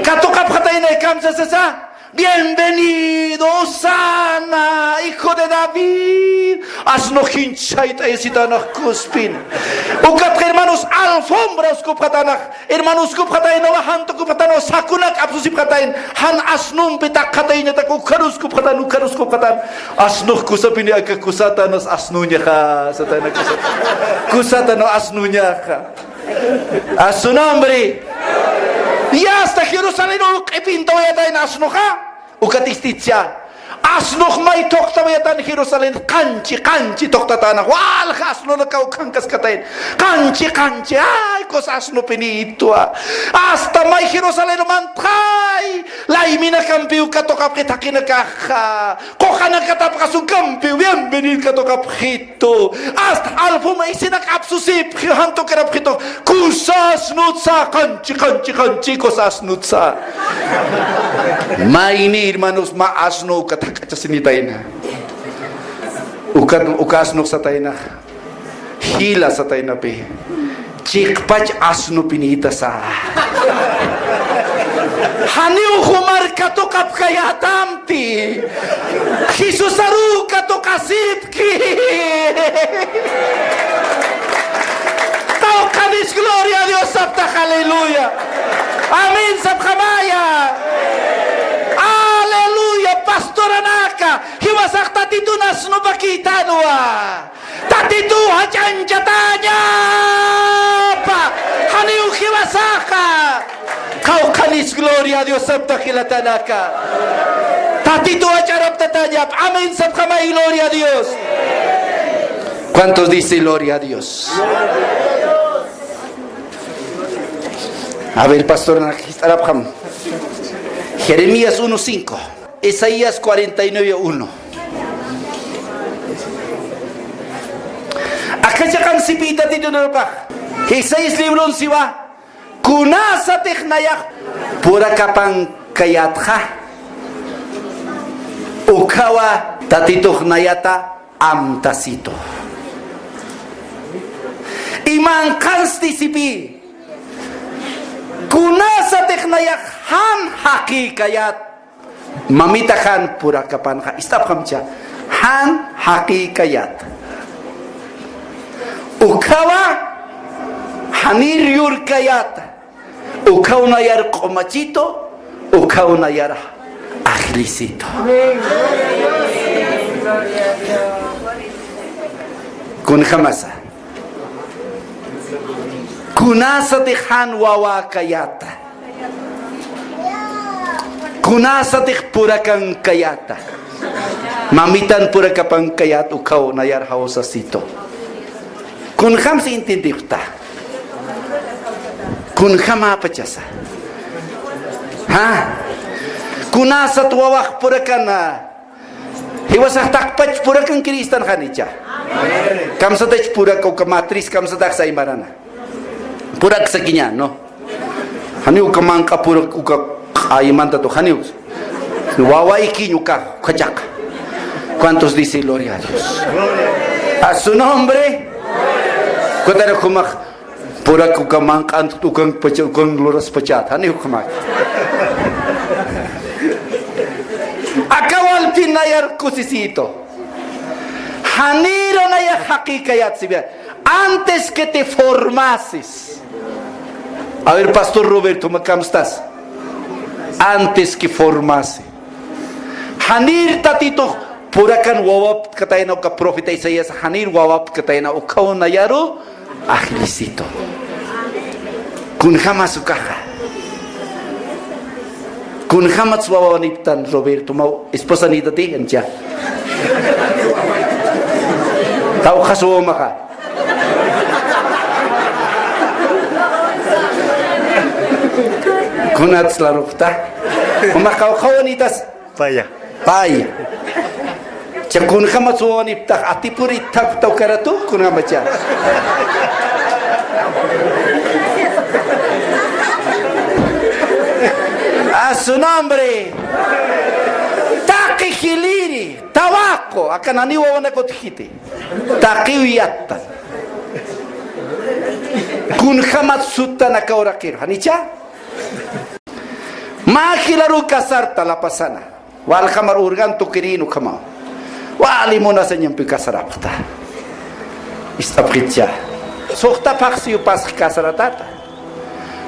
Katuqapxatayna, kamsasasa. Bienvenido, Osana, hijo de David. Asnux jinchhayt'ayasitanax kuspin. Ukatxa, hermanos, alfombra uskupxatanax. Hermanos, uskupxataynawa, jan tukupxatanawa, sakunak apsusipxatayn. Jan asnumpi taqxatayañatak, ukhar uskupxatan, ukhar uskupxatan. Asnux kusapini, aka kusatanas asnuñaxa, satayna kusata. Kusatanaw asnuñaxa. A su nombre. Y hasta Jerusalén ur q'ipintawayatayna asnuxa. Ukat istitsa. Asnux may thuqtawayatan Jerusalén, qanchi, qanchi thuqtatana. Walja asnunakaw ukhankaskatayn. Qanchi, qanchi. Ay, cosa asnupinitwa. Hasta may Jerusalén mantxay. Layminakampiw katuqapxit jaqinakaxa. Quqanakatapxas ukampiw. Bienvenid katuqapxit. Tu, hasta alfuma isinak apsusipxi, jantukarapxitu, kusasnutsa, qanchi, qanchi, qanchi, kusasnutsa. Mayni, hermanos, mä asnu ukat jak'achasinitayna. Ukat, uka asnux satayna, jila sataynapi. Chiqpach asnupinïtasa. Janiw jumar katuqapkayätamti. Jesusaruw katuqasipki. Qawqhanis gloria a Dios saptax, aleluya. Amén sapxamaya. Aleluya, pastoranaka. Jiwasax Tatitun asnupakïtanwa. Tatituw jach'añchatañapa, janiw jiwasaxa. Qawqhanis gloria a Dios sapta jilatanaka. Tatituw jach'araptatañapa. Amén sapxamay, gloria a Dios. ¿Cuántos dice gloria a Dios? A ver, pastor, jist'arapxam. Jeremías uno cinco. Isaías cuarenta y nueve uno. Aka chiqan sipï Tatitunapax. Isaías libron siwa. Kunasatix nayax purakapankayätxa. Ukhawa Tatitux nayata amtasitu. Y manqhansti sipï. Kunasatix nayax jan jaqïkayät. Mamita jan purakapanxa, ist'apxamcha, jan jaqïkayät. Ukhawa janir yurkayät. Ukhaw nayar q'umachitu, ukhaw nayar ajllisitu. Kunjamasa. Kunasatix jan wawäkayäta. Kunasatix purakankayäta. Mamitan purakapankayät ukhaw nayar jawsasitu. Kunjamsa entiendipxta. Kunjamäpachasa. Ha? Kunasat wawax purakan, jiwasax taqpach purakankiri istanxanicha. Kamsatach puraka uka matriz, kamsatax saymarana. Purak sakiña, ¿no? Janiw uka manq'a purak uka q'aymantatu, janiw. Wawa ikiñ uka, uka chaqa. ¿Cuántos dice gloria a Dios? A su nombre. Kutara jumax purak uka manq'ant ukan pacha, ukan luraspachat. Janiw jumax. Aka walpin nayar kusisitu. Janir nayax jaqïkayät sipï. Antes que te formases. A ver, pastor Roberto, ¿cómo estás? Antes que formase. Janir Tatitux purakan wawapkatayna uka profeta Isaías, janir wawapkatayna ukhaw nayaru ajllisitu. Kunjamas ukaxa. Kunjamats wawaniptan Roberto, maw esposanïtati, ancha. Tawqhas wawamaxa. Kunats larupta. Uma qawqhawanitas. Paya. Paya. Cha kunjamat suwaniptax atipuri thapta ukaratu kunjamacha. A su nombre. Taqi jiliri, tabaco, akan janiw wawanakut jiti. Taqiw yattan. Kunjamat suttan aka uraqiru. Janicha? Mä jilaru casarta La Pazana. Waljamar urgan tukirin ukhamaw. Wali munasañampi casarapxta. Ist'apxicha. Suxta phaxsiw pasx casaratata.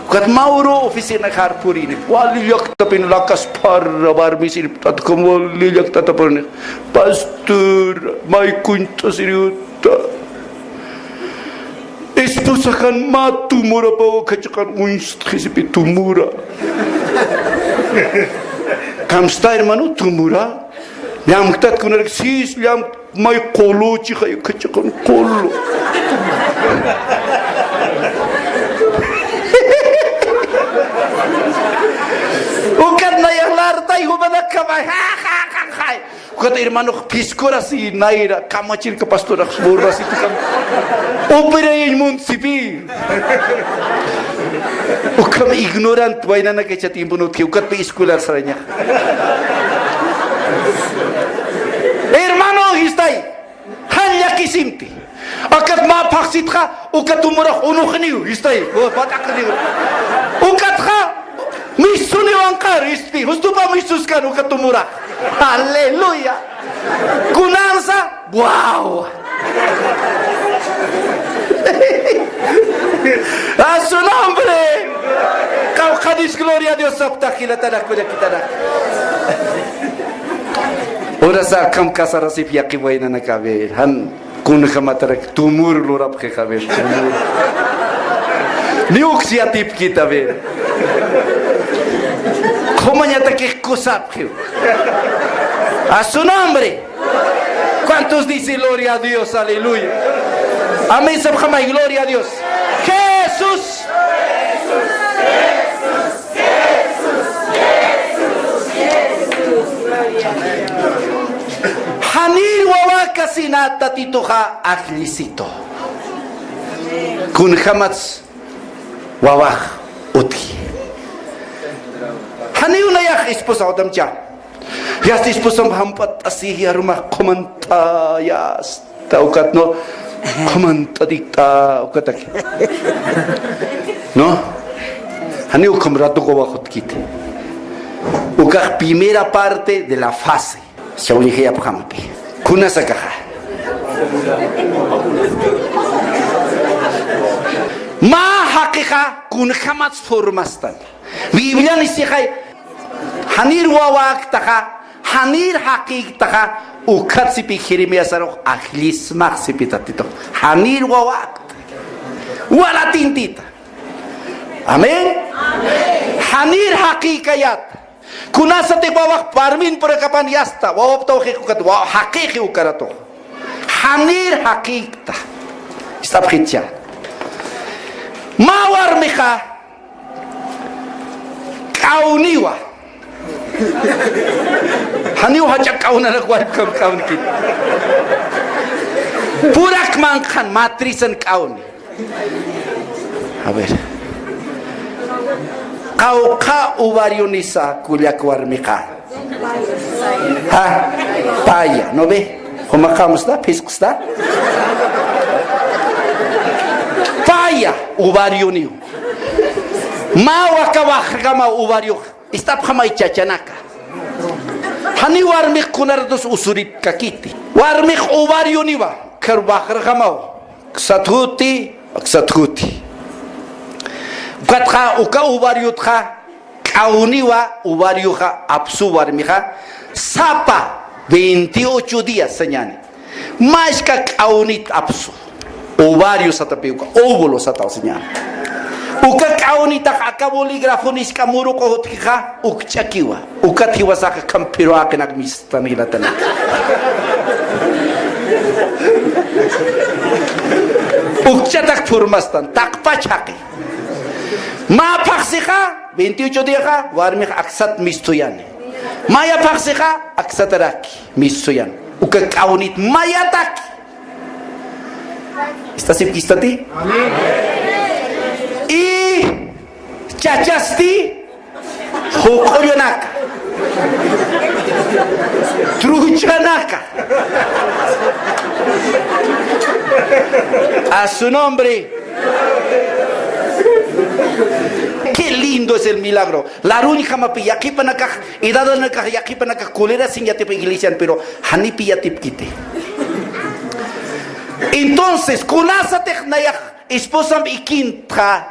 Ukat mä uru oficinaxar purini. Wali llaktapin lakas pharra warmisiriptat, ukham wali llaktata purini. Pastor, may kuñt'asiriwta. Esposaxan mä tumurapaw, ukhachiqan uñstxisipi tumura. ¿Kamsta, hermano, tumura? Llamktat kunarak, sis, llamk-, may quluchixay, ukhachiqan qulu. Ukat nayax lartay jumanakkamay, ja, ja, ja, ja. Ukat hermanox phiskurasi nayra, kamachirka pastorax burrasitukan. Operayañ muntsipi. Ukham ignorant waynanakacha tiemponutki, ukatpi escuelar sarañax. Hermano, jistay. Jan llakisimti. Ukat mä phaxsitxa, uka tumurax unuxniw, jistay. O, pat'aqniw. Ukatxa, misuniw anqar, jistpi. Justupa misuskan uka tumurax. Aleluya. Kunansa, wow. A su nombre. Qawqhanis gloria a Dios sapta jilatarak, kullakitarak. Urasa akham casarasip yaqhip waynanakawi. Jan kunjamatarak tumur lurapxi, a ver, tumur. Ni uks yatipkit, a ver. Qhumañatakix kusapxiw. A su nombre. ¿Cuántos dicen gloria a Dios? Aleluya. Amén, sapxamay, gloria a Dios. Jesús. Janir wawakasina Tatituxa ajllisitu. Kunjamats wawax utji. Janiw nayax esposa utamcha. Yasta esposamp jamp'at'asix, arumax qhumant'a, yasta ukat, ¿no? Qhumant'atikt'a ukataki. ¿No? Janiw ukham ratuku wawax utkiti. Ukax primera parte de la fase. Sawlixayapxampi. Kunasakaxa. Mä jaqixa kunjamats formastan. Biblian isixay, janir wawäktaxa, janir jaqïktaxa, ukhatsipï Jeremiasarux ajllismax sipï Tatitux. Janir wawäkta. Walatintita. Amén. Janir jaqïkayäta. Kunasatix wawax warmin purakapan yasta, wawaptaw jikxukat, waw jaqïxi ukaratu. Janir jaqïkta. Ist'apxitcha. Mä warmixa k'awniwa. Janiw jach'a k'awnanak warmkam k'awnkit. Purak manqhan matrisan k'awni. A ver. Qawqha ovariunisa kullak warmixa. Ha? Paya, ¿no ve? Juma qamsta, phisqsta. Paya, ovariuniw. Mä waka waqrkama ovariux. Ist'apxamay chachanaka. Janiw warmix kunaratus usuripkakiti. Warmix ovariuniwa, khar waqrxamaw. Aksat juti, aksat juti. Ukatxa, uka ovariotxa, k'awniwa ovarioxa apsu warmixa, sapa veintiocho días sañäni. Mä jisk'a k'awnit apsu. Ovario satapi uka, óvulo sataw sañäni. Uka k'awnitax aka bolígrafon jisk'a muruq'ux utjixa, ukch'akiwa. Ukat jiwasaxa akham phiru jaqinak mistan jilatanaka. Ukch'atak formastan, taqpach jaqi. Mä phaxsixa, veintiocho diaxa, warmix aksat mistuyani. Maya phaxsixa, aksataraki mistuyan. Uka k'awnit mayataki. ¿Ist'asipkistati? Y chachasti, juq'ullunaka, truchanaka. A su nombre. Qué lindo es el milagro. Laruñjamapi, yaqhipanakax, edadanakax, yaqhipanakax, cólera sin yatip iglesian, pero janipi yatipkiti. Entonces, kunasatix nayax esposamp ikintxa,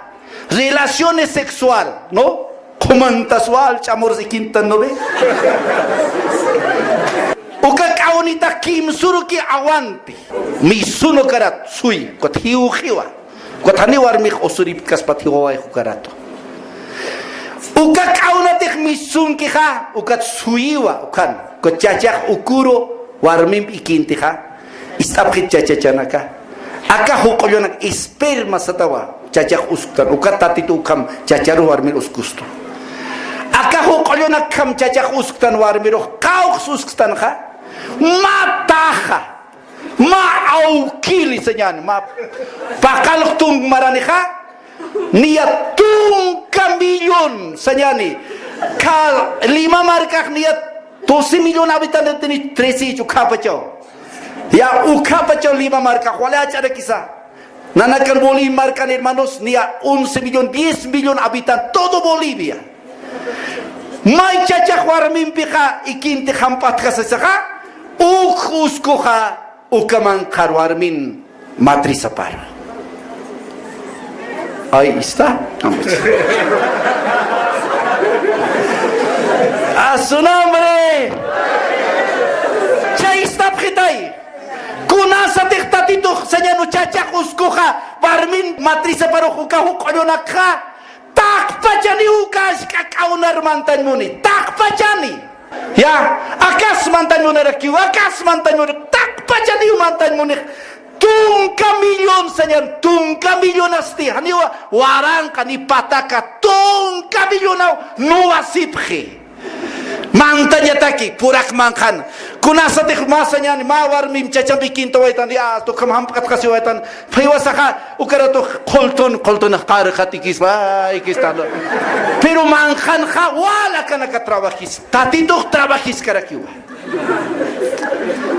relaciones sexual, ¿no? Qhumantas wal ch'amurs ikintan, ¿no ve? Uka k'awnitax kimsuruki aguante. Misun ukarat suy, ukat jiwxiwa. Ukat jani warmix usuripkaspat jiwawayx ukaratu. Uka k'awnatix misunkixa, ukat suyiwa, ukan. Ukat chachax ukuru warmimp ikintixa. Ist'apxit chachachanaka. Aka juq'ullunak esperma satawa chachax usktan. Uka Tatitu ukham chacharux warmir uskustu. Aka juq'ullunak ukham chachax usktan warmirux qawqs usktanxa. Mä taxa, mä awkili sañani, mä paqallq tunk maranixa. Niya tunka millón sañani. Kal Lima markax niya doce millón habitante tini, trece ichu ukhapachaw. Ya ukhapachaw Lima markax wali ach'arakisa. Nanakan Bolivia markan, hermanos, niya once millón, diez millón habitante, todo Bolivia. May chachax warmimpixa ikinti jamp'atjasisaxa, uk uskuxa uka manqhar warmin matrizaparu. Ahí está. A su nombre. Chay ist'apxitay. Kunasatix Tatitux sañani chachax uskuxa warmin matrizaparux uka juq'ullunakxa, taqpachaniw uka ask'a k'awnar mantañ muni. Taqpachani. Ya, akas mantañ munarakiw, akas mantañ muni, taqpachaniw mantañ munix. Tunka millón sañan, tunka millón asti, janiw waranqa ni pataka, tunka millónaw nuwasipxi. Mantañataki, purak manqhan. Kunasatix mä sañani, mä warmim chachampi ikintuwaytan, ya, tukham jamp'atjasiwaytan, Phaywasaxa, ukaratu qultun, qultun qarxat ikispa, ikistan. Pero manqhanxa wal akanaka trabajis. Tatitux trabajiskarakiwa.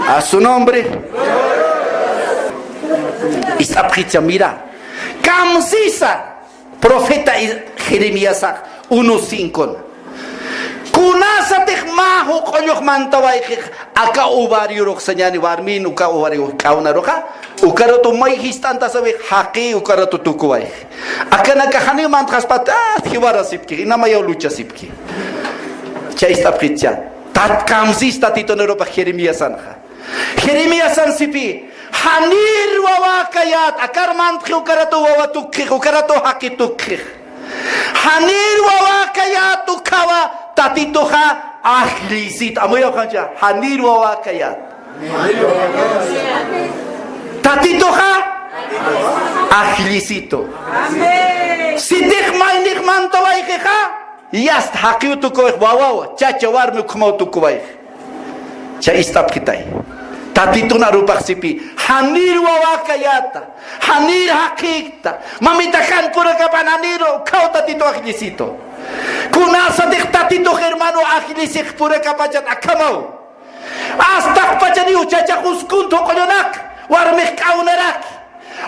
A su nombre. Ist'apxicha, mira. Kamsisa, profeta Jeremiasax uno cinco. Kunasatix mä juq'ullux mantawayxix, aka ovariorux sañani warmin, uka ovario k'awnaruxa, ukaratu may jist'antasawix jaqi ukaratu tukuwayxi. Akanaka janiw mantxaspat, ah, jiwarasipki, inamayaw luchasipki. Chay ist'apxitcha. Tat kamsis Tatitun arupax Jeremiasanxa. Jeremiasan sipi, janir wawa kayät, akar mantxi ukaratu wawa tukxix, ukaratu jaqi tukxix. Janir wawa kayät ukhawa Tatituxa ajllisit. Amuyawxancha, janir wawa kayät. Tatituxa ajllisitu. Sitix maynix mantawayxixa, yasta jaqiw tukuwayx wawawa, chacha warmi ukhamaw tukuwayx. Chay ist'apxitay. Tatitun arupax sipi, janir wawa kayäta, janir jaqïkta, mamita jan purakapan janir ukhaw Tatitu ajllisitu. Kunasatix Tatitux hermano ajllisix purakapachat akhamaw. Astaqpachaniw chachax uskun tuq'ullunak, warmix k'awnarak.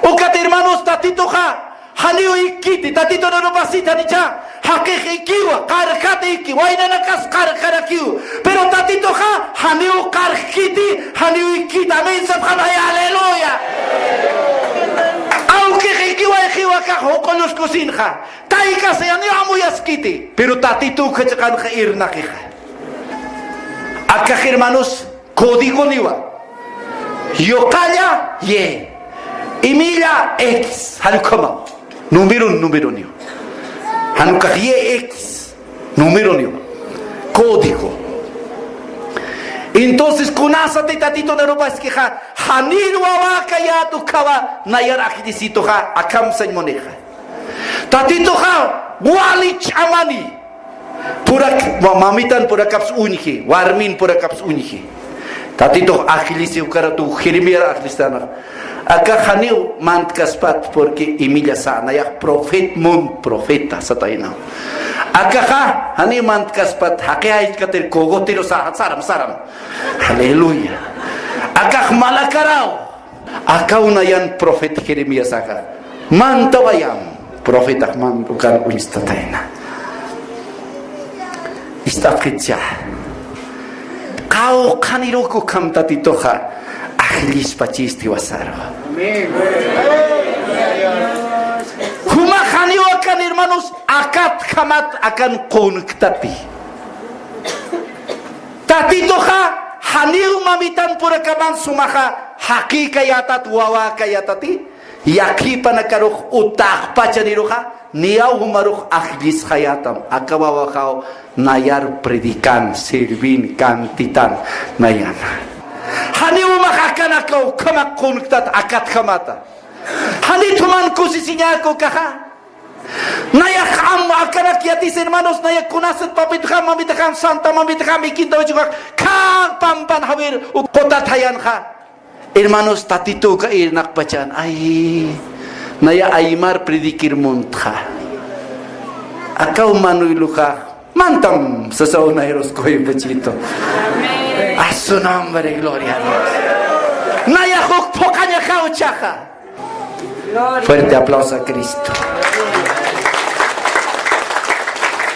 Ukat hermanos, Tatituxa janiw ikkiti, Tatitun arupax sitanicha, jaqix ikiwa, qarjat iki, waynanakas qarjarakiw. Pero Tatituxa janiw qarjkiti, janiw ikkiti. Amén sapxanay, aleluya. Awkix ikiwayxiwa akax juq'ulluskusinxa. Taykasa janiw amuyaskiti. Pero Tatitu uka chiqanxa irnaqixa. Akax hermanos, códigoniwa. Yuqalla Y. Imilla X. Jan ukhama. Numeron, numeroniwa. Jan ukax Y X. Numeroniwa. Código. Entonces, kunasati Tatitun arupaskixa, janir wawa kayät ukhawa, nayar ajllisituxa, akham sañ munixa. Tatituxa wali ch'amani. Purak, wa-, mamitan purakaps uñji, warmin purakaps uñji. Tatitux ajllisi ukaratu Jeremías ajllistana. Aka janiw mantkaspat, porque imilla sa, nayax profet mun, profeta satayna. Akaxa janiw mantkaspat, jaqi jaychkatir cogotero sa, saram, saram. Aleluya. Akax malakaraw. Akaw nayan profeta Jeremíasaxa. Mantawayam, profetax mantukan uñstatayna. Ist'apxitcha. Qawqhaniruk ukham Tatituxa ajllispachisti wasaru. Jumax janiw akan, hermanos, akatjamat akan quntati. Tatituxa janiw mamitan purakaman sumaxa jaqïkayätat, wawäkayätati, yaqhipanakarux utaqpachaniruxa, niyaw jumarux ajllisxayätam, aka wawaxaw nayar predican, sirvin, cantitan, nayana. Janiw jumax akan aka ukhamax quntati akatjamata. Janit juman kusisiñäki ukaxa. Nayax am akanak yatisa, hermanos, nayax kunasat papitxam, mamitaxam, santa mamitaxam, ikinta uchukax, khä pampan jawir, uk qutat jayanxa. Hermanos, Tatitu uka irnaqpachan, ay, naya aymar predikir muntxa. Akaw Manueluxa, mantam sasaw nayrus kuy puchito. A su nombre, gloria a Dios. Nayax uk phuqañaxa uchaxa. Fuerte aplauso a Cristo.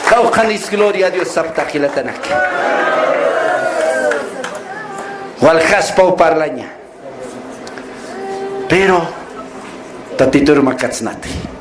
Qawqhanis gloria a Dios sapta jilatanak. Waljaspaw parlaña. Pero Tatitur makatsnati.